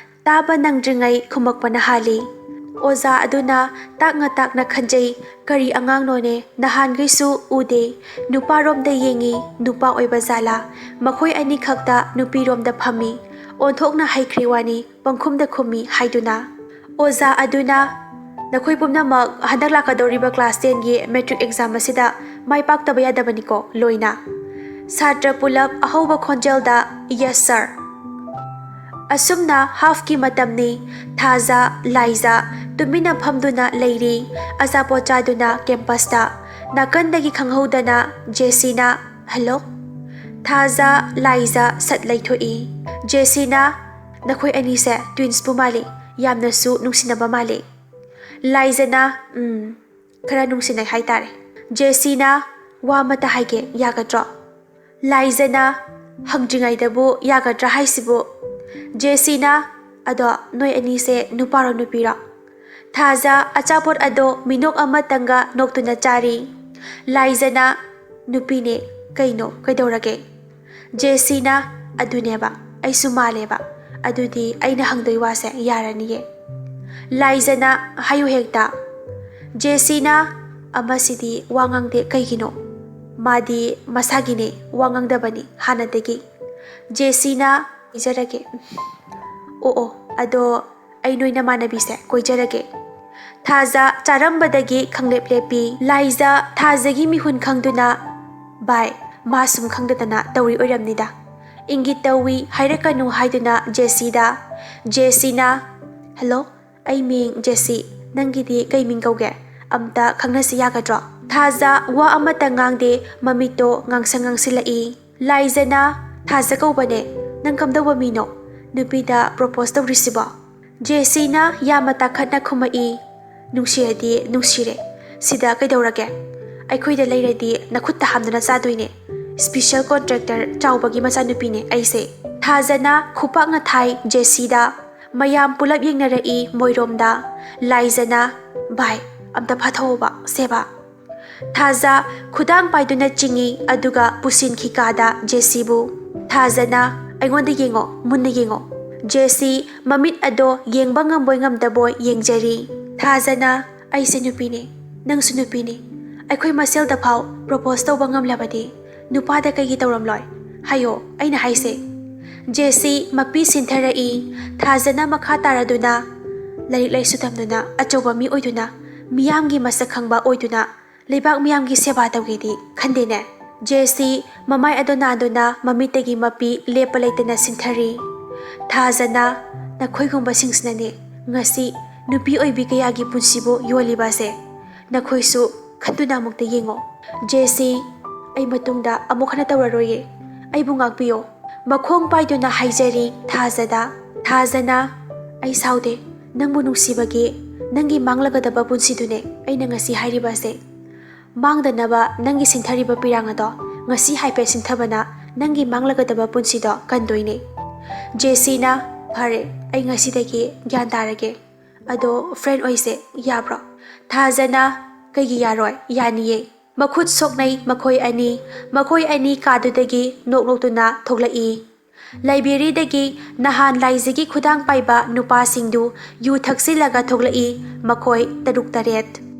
ꯇꯥꯕ ꯅꯪꯗ꯭ꯔꯤꯉꯩ ꯈꯨꯝꯃꯛꯄꯅ ꯍꯥꯜꯂꯤ꯫ ꯑꯣꯖꯥ ꯑꯗꯨꯅ ꯇꯥꯛꯅ ꯇꯥꯛꯅ ꯈꯟꯖꯩ, "ꯀꯔꯤ ꯑꯉꯥꯡꯅꯣꯅꯦ, ꯅꯍꯥꯟꯈꯩꯁꯨ ꯎꯗꯦ꯫ ꯅꯨꯄꯥꯔꯣꯝꯗ ꯌꯦꯡꯉꯤ, ꯅꯨꯄꯥ ꯑꯣꯏꯕ ꯖꯥꯠꯂꯥ? ꯃꯈꯣꯏ ꯑꯅꯤꯈꯛꯇ ꯅꯨꯄꯤꯔꯣꯝꯗ ꯐꯝꯃꯤ꯫ ꯑꯣꯟꯊꯣꯛꯅ ꯍꯩꯈ꯭ꯔꯦ ꯋꯥꯅꯤ, ꯄꯪꯈꯨꯝꯗ ꯈꯨꯝꯃꯤ" ꯍꯥꯏꯗꯨꯅ꯫ ꯑꯣꯖꯥ ꯑꯗꯨꯅ, "ꯅꯈꯣꯏ ꯄꯨꯝꯅꯃꯛ ꯍꯟꯗꯛ ꯂꯥꯛꯀꯗꯧꯔꯤꯕ ꯀ꯭ꯂꯥꯁ ꯇꯦꯟꯒꯤ ꯃꯦꯇ꯭ꯔꯤꯛ ꯑꯦꯛꯖꯥꯝ ꯑꯁꯤꯗ ꯃꯥꯏ ꯄꯥꯛꯇꯕ ꯌꯥꯗꯕꯅꯤꯀꯣ ꯂꯣꯏꯅ"꯫ ꯁꯥꯇ꯭ꯔ ꯄꯨꯂꯞ ꯑꯍꯧꯕ ꯈꯣꯟꯖꯦꯜꯗ, "Yes, sir"꯫ ꯑꯁꯨꯝꯅ ꯍꯥꯐꯀꯤ ꯃꯇꯝꯅꯤ꯫ ꯊꯥꯖ, ꯂꯥꯏꯖ ꯇꯨꯃꯤꯟꯅ ꯐꯝꯗꯨꯅ ꯂꯩꯔꯤ, ꯑꯆꯥꯄꯣꯠ ꯆꯥꯗꯨꯅ ꯀꯦꯝꯄꯁꯇ꯫ ꯅꯥꯀꯟꯗꯒꯤ ꯈꯪꯍꯧꯗꯅ ꯖꯦꯁꯤꯅ, "ꯍꯜꯂꯣ"꯫ ꯊꯥꯖ, ꯂꯥꯏꯖ ꯁꯠ ꯂꯩꯊꯣꯛꯏ꯫ ꯖꯦꯁꯤꯅ, "ꯅꯈꯣꯏ ꯑꯅꯤꯁꯦ ꯇ꯭ꯋꯤꯟꯁꯄꯨ ꯃꯥꯜꯂꯤ, ꯌꯥꯝꯅꯁꯨ ꯅꯨꯡꯁꯤꯅꯕ ꯃꯥꯜꯂꯤ"꯫ ꯂꯥꯏꯖꯅ, "ꯎꯝ, ꯈꯔ ꯅꯨꯡꯁꯤꯅꯩ ꯍꯥꯏꯇꯥꯔꯦ"꯫ ꯖꯦꯁꯤꯅ, "ꯋꯥ ꯑꯃꯇ ꯍꯥꯏꯒꯦ, ꯌꯥꯒꯗ꯭ꯔꯣ?" ꯂꯥꯏꯖꯅ, "ꯍꯪꯗ꯭ꯔꯤꯉꯩꯗꯕꯨ ꯌꯥꯒꯗ꯭ꯔꯥ ꯍꯥꯏꯁꯤꯕꯨ?" ꯖꯦꯁꯤꯅ, "ꯑꯗꯣ ꯅꯣꯏ ꯑꯅꯤꯁꯦ ꯅꯨꯄꯥꯔꯣ ꯅꯨꯄꯤꯔꯣ?" ꯊꯥꯖ ꯑꯆꯥꯄꯣꯠ ꯑꯗꯣ ꯃꯤꯅꯣꯛ ꯑꯃꯇꯪꯒ ꯅꯣꯛꯇꯨꯅ ꯆꯥꯔꯤ꯫ ꯂꯥꯏꯖꯅ, "ꯅꯨꯄꯤꯅꯦ, ꯀꯩꯅꯣ, ꯀꯩꯗꯧꯔꯒꯦ?" ꯖꯦꯁꯤꯅ, "ꯑꯗꯨꯅꯦꯕ, ꯑꯩꯁꯨ ꯃꯥꯜꯂꯦꯕ꯫ ꯑꯗꯨꯗꯤ ꯑꯩꯅ ꯍꯪꯗꯣꯏ ꯋꯥꯁꯦ ꯌꯥꯔꯅꯤꯌꯦ"꯫ ꯂꯥꯏꯖꯅ, "ꯍꯥꯏꯌꯨ ꯍꯦꯛꯇ"꯫ ꯖꯦꯁꯤꯅ, "ꯑꯃꯁꯤꯗꯤ ꯋꯥ ꯉꯥꯡꯗꯦ ꯀꯩꯒꯤꯅꯣ? ꯃꯥꯗꯤ ꯃꯁꯥꯒꯤꯅꯦ, ꯋꯥ ꯉꯥꯡꯗꯕꯅꯤ ꯍꯥꯟꯅꯗꯒꯤ"꯫ ꯖꯦꯁꯤꯅ, "ꯀꯣꯏꯖꯔꯒꯦ"꯫ "ꯑꯣ ꯑꯣ, ꯑꯗꯣ ꯑꯩ ꯅꯣꯏ ꯅꯃꯥꯟꯅꯕꯤꯁꯦ ꯀꯣꯏꯖꯔꯒꯦ"꯫ ꯊꯥꯖ ꯆꯥꯔꯝꯕꯗꯒꯤ ꯈꯪꯂꯦꯞ ꯂꯦꯞꯄꯤ꯫ ꯂꯥꯏꯖ ꯊꯥꯖꯒꯤ ꯃꯤꯍꯨꯟ ꯈꯪꯗꯨꯅ, "ꯚꯥꯏ, ꯃꯥ ꯁꯨꯝ ꯈꯪꯗꯗꯅ ꯇꯧꯔꯤ ꯑꯣꯏꯔꯝꯅꯤꯗ꯫ ꯏꯪꯒꯤꯠ ꯇꯧꯏ ꯍꯥꯏꯔꯛꯀꯅꯨ" ꯍꯥꯏꯗꯨꯅ ꯖꯦꯁꯤꯗ꯫ ꯖꯦꯁꯤꯅ, "ꯍꯜꯂꯣ, ꯑꯩ ꯃꯤꯡ ꯖꯦꯁꯤ꯫ ꯅꯪꯒꯤꯗꯤ ꯀꯩ ꯃꯤꯡ ꯀꯧꯒꯦ? ꯑꯝꯇ ꯈꯪꯅꯁꯤ ꯌꯥꯒꯗ꯭ꯔꯣ?" ꯊꯥꯖ ꯋꯥ ꯑꯃꯠꯇ ꯉꯥꯡꯗꯦ, ꯃꯃꯤꯠꯇꯣ ꯉꯥꯡꯁꯪ ꯉꯥꯡꯁꯤꯜꯂꯛꯏ꯫ ꯂꯥꯏꯖꯅ, "ꯊꯥꯖ ꯀꯧꯕꯅꯦ꯫ ꯅꯪ ꯀꯝꯗꯧꯕ ꯃꯤꯅꯣ ꯅꯨꯄꯤꯗ ꯄ꯭ꯔꯣꯄꯣꯁ ꯇꯧꯔꯤꯁꯤꯕꯣ?" ꯖꯦꯁꯤꯅ ꯌꯥꯝꯅ ꯇꯥꯈꯠꯅ ꯈꯨꯝꯃꯛꯏ, "ꯅꯨꯡꯁꯤꯔꯗꯤ ꯅꯨꯡꯁꯤꯔꯦ꯫ ꯁꯤꯗ ꯀꯩꯗꯧꯔꯒꯦ? ꯑꯩꯈꯣꯏꯗ ꯂꯩꯔꯗꯤ ꯅꯈꯨꯠꯇ ꯍꯥꯝꯗꯨꯅ ꯆꯥꯗꯣꯏꯅꯦ꯫ ꯁ꯭ꯄꯤꯁꯦꯜ ꯀꯣꯟꯇ꯭ꯔꯦꯛꯇꯔ ꯆꯥꯎꯕꯒꯤ ꯃꯆꯥꯅꯨꯄꯤꯅꯦ ꯑꯩꯁꯦ꯫" ꯊꯥꯖꯅ ꯈꯨꯄꯥꯛꯅ ꯊꯥꯏ ꯖꯦꯁꯤꯗ꯫ ꯃꯌꯥꯝ ꯄꯨꯂꯞ ꯌꯦꯡꯅꯔꯛꯏ ꯃꯣꯏꯔꯣꯝꯗ꯫ ꯂꯥꯏꯖꯅ, "ꯚꯥꯏ, ꯑꯝꯇ ꯐꯥꯊꯧꯑꯣꯕ, ꯁꯦꯕꯥ꯫" ꯊꯥꯖ ꯈꯨꯗꯥꯡ ꯄꯥꯏꯗꯨꯅ ꯆꯤꯡꯏ, ꯑꯗꯨꯒ ꯄꯨꯁꯤꯟꯈꯤ ꯀꯥꯗ ꯖꯦꯁꯤꯕꯨ꯫ ꯊꯥꯖꯅ, "ꯑꯩꯉꯣꯟꯗ ꯌꯦꯡꯉꯣ, ꯃꯨꯟꯅ ꯌꯦꯡꯉꯣ꯫" ꯖꯦꯁꯤ ꯃꯃꯤꯠ ꯑꯗꯣ ꯌꯦꯡꯕ ꯉꯝꯕꯣꯏ ꯉꯝꯗꯕꯣꯏ ꯌꯦꯡꯖꯔꯤ꯫ ꯊꯥꯖꯅ, "ꯑꯩꯁꯦ ꯅꯨꯄꯤꯅꯤ, ꯅꯪꯁꯨ ꯅꯨꯄꯤꯅꯤ꯫ ꯑꯩꯈꯣꯏ ꯃꯁꯦꯜꯗ ꯐꯥꯎ ꯄ꯭ꯔꯣꯄꯣꯁ ꯇꯧꯕ ꯉꯝꯂꯕꯗꯤ ꯅꯨꯄꯥꯗ ꯀꯩꯒꯤ ꯇꯧꯔꯝꯂꯣꯏ? ꯍꯥꯏꯌꯣ, ꯑꯩꯅ ꯍꯥꯏꯁꯦ꯫" ꯖꯦꯁꯤ ꯃꯄꯤ ꯁꯤꯟꯊꯔꯛꯏ꯫ ꯊꯥꯖꯅ ꯃꯈꯥ ꯇꯥꯔꯗꯨꯅ, "ꯂꯥꯏꯔꯤꯛ ꯂꯥꯏꯁꯨ ꯇꯝꯗꯨꯅ ꯑꯆꯧꯕ ꯃꯤ ꯑꯣꯏꯗꯨꯅ, ꯃꯤꯌꯥꯝꯒꯤ ꯃꯁꯛ ꯈꯪꯕ ꯑꯣꯏꯗꯨꯅ, ꯂꯩꯕꯥꯛ ꯃꯤꯌꯥꯝꯒꯤ ꯁꯦꯕꯥ ꯇꯧꯒꯦꯗꯤ ꯈꯟꯗꯦꯅꯦ꯫" ꯖꯦꯁꯤ ꯃꯃꯥꯏ ꯑꯗꯣ ꯅꯥꯟꯗꯨꯅ ꯃꯃꯤꯠꯇꯒꯤ ꯃꯄꯤ ꯂꯦꯞꯄ ꯂꯩꯇꯅ ꯁꯤꯟꯊꯔꯤ꯫ ꯊꯥꯖꯅ, "ꯅꯈꯣꯏꯒꯨꯝꯕꯁꯤꯡꯁꯤꯅꯅꯦ ꯉꯁꯤ ꯅꯨꯄꯤ ꯑꯣꯏꯕꯤ ꯀꯌꯥꯒꯤ ꯄꯨꯟꯁꯤꯕꯨ ꯌꯣꯜꯂꯤꯕ ꯑꯁꯦ꯫ ꯅꯈꯣꯏꯁꯨ ꯈꯟꯗꯨꯅ ꯑꯃꯨꯛꯇ ꯌꯦꯡꯉꯣ꯫" ꯖꯦꯁꯤ, "ꯑꯩ ꯃꯇꯨꯡꯗ ꯑꯃꯨꯛ ꯍꯟꯅ ꯇꯧꯔꯔꯣꯏꯌꯦ꯫ ꯑꯩꯕꯨ ꯉꯥꯛꯄꯤꯌꯣ꯫" ꯃꯈꯣꯡ ꯄꯥꯏꯗꯨꯅ ꯍꯥꯏꯖꯔꯤ ꯊꯥꯖꯗ꯫ ꯊꯥꯖꯅ, "ꯑꯩ ꯁꯥꯎꯗꯦ꯫ ꯅꯪꯕꯨ ꯅꯨꯡꯁꯤꯕꯒꯤ ꯅꯪꯒꯤ ꯃꯥꯡꯂꯒꯗꯕ ꯄꯨꯟꯁꯤꯗꯨꯅꯦ ꯑꯩꯅ ꯉꯁꯤ ꯍꯥꯏꯔꯤꯕ ꯑꯁꯦ꯫ ꯃꯥꯡꯗꯅꯕ ꯅꯪꯒꯤ ꯁꯤꯟꯊꯔꯤꯕ ꯄꯤꯔꯥꯡ ꯑꯗꯣ ꯉꯁꯤ ꯍꯥꯏꯐꯦꯠ ꯁꯤꯟꯊꯕꯅ ꯅꯪꯒꯤ ꯃꯥꯡꯂꯒꯗꯕ ꯄꯨꯟꯁꯤꯗꯣ ꯀꯟꯗꯣꯏꯅꯦ꯫" ꯖꯦꯁꯤꯅ, "ꯐꯔꯦ, ꯑꯩ ꯉꯁꯤꯗꯒꯤ ꯒ꯭ꯌꯥꯟ ꯇꯥꯔꯒꯦ꯫ ꯑꯗꯣ ꯐ꯭ꯔꯦꯟ ꯑꯣꯏꯁꯦ ꯌꯥꯕ꯭ꯔꯣ?" ꯊꯥꯖꯅ, "ꯀꯩꯒꯤ ꯌꯥꯔꯣꯏ? ꯌꯥꯅꯤꯌꯦ꯫" ꯃꯈꯨꯠ ꯁꯣꯛꯅꯩ ꯃꯈꯣꯏ ꯑꯅꯤ꯫ ꯃꯈꯣꯏ ꯑꯅꯤ ꯀꯥꯗꯨꯗꯒꯤ ꯅꯣꯛ ꯅꯣꯛꯇꯨꯅ ꯊꯣꯛꯂꯛꯏ꯫ ꯂꯥꯏꯕ꯭ꯔꯦꯔꯤꯗꯒꯤ ꯅꯍꯥꯟ ꯂꯥꯏꯖꯒꯤ ꯈꯨꯗꯥꯡ ꯄꯥꯏꯕ ꯅꯨꯄꯥꯁꯤꯡꯗꯨ ꯌꯨ ꯊꯛꯆꯤꯜꯂꯒ ꯊꯣꯛꯂꯛꯏ, ꯃꯈꯣꯏ ꯇꯔꯨꯛ ꯇꯔꯦꯠ꯫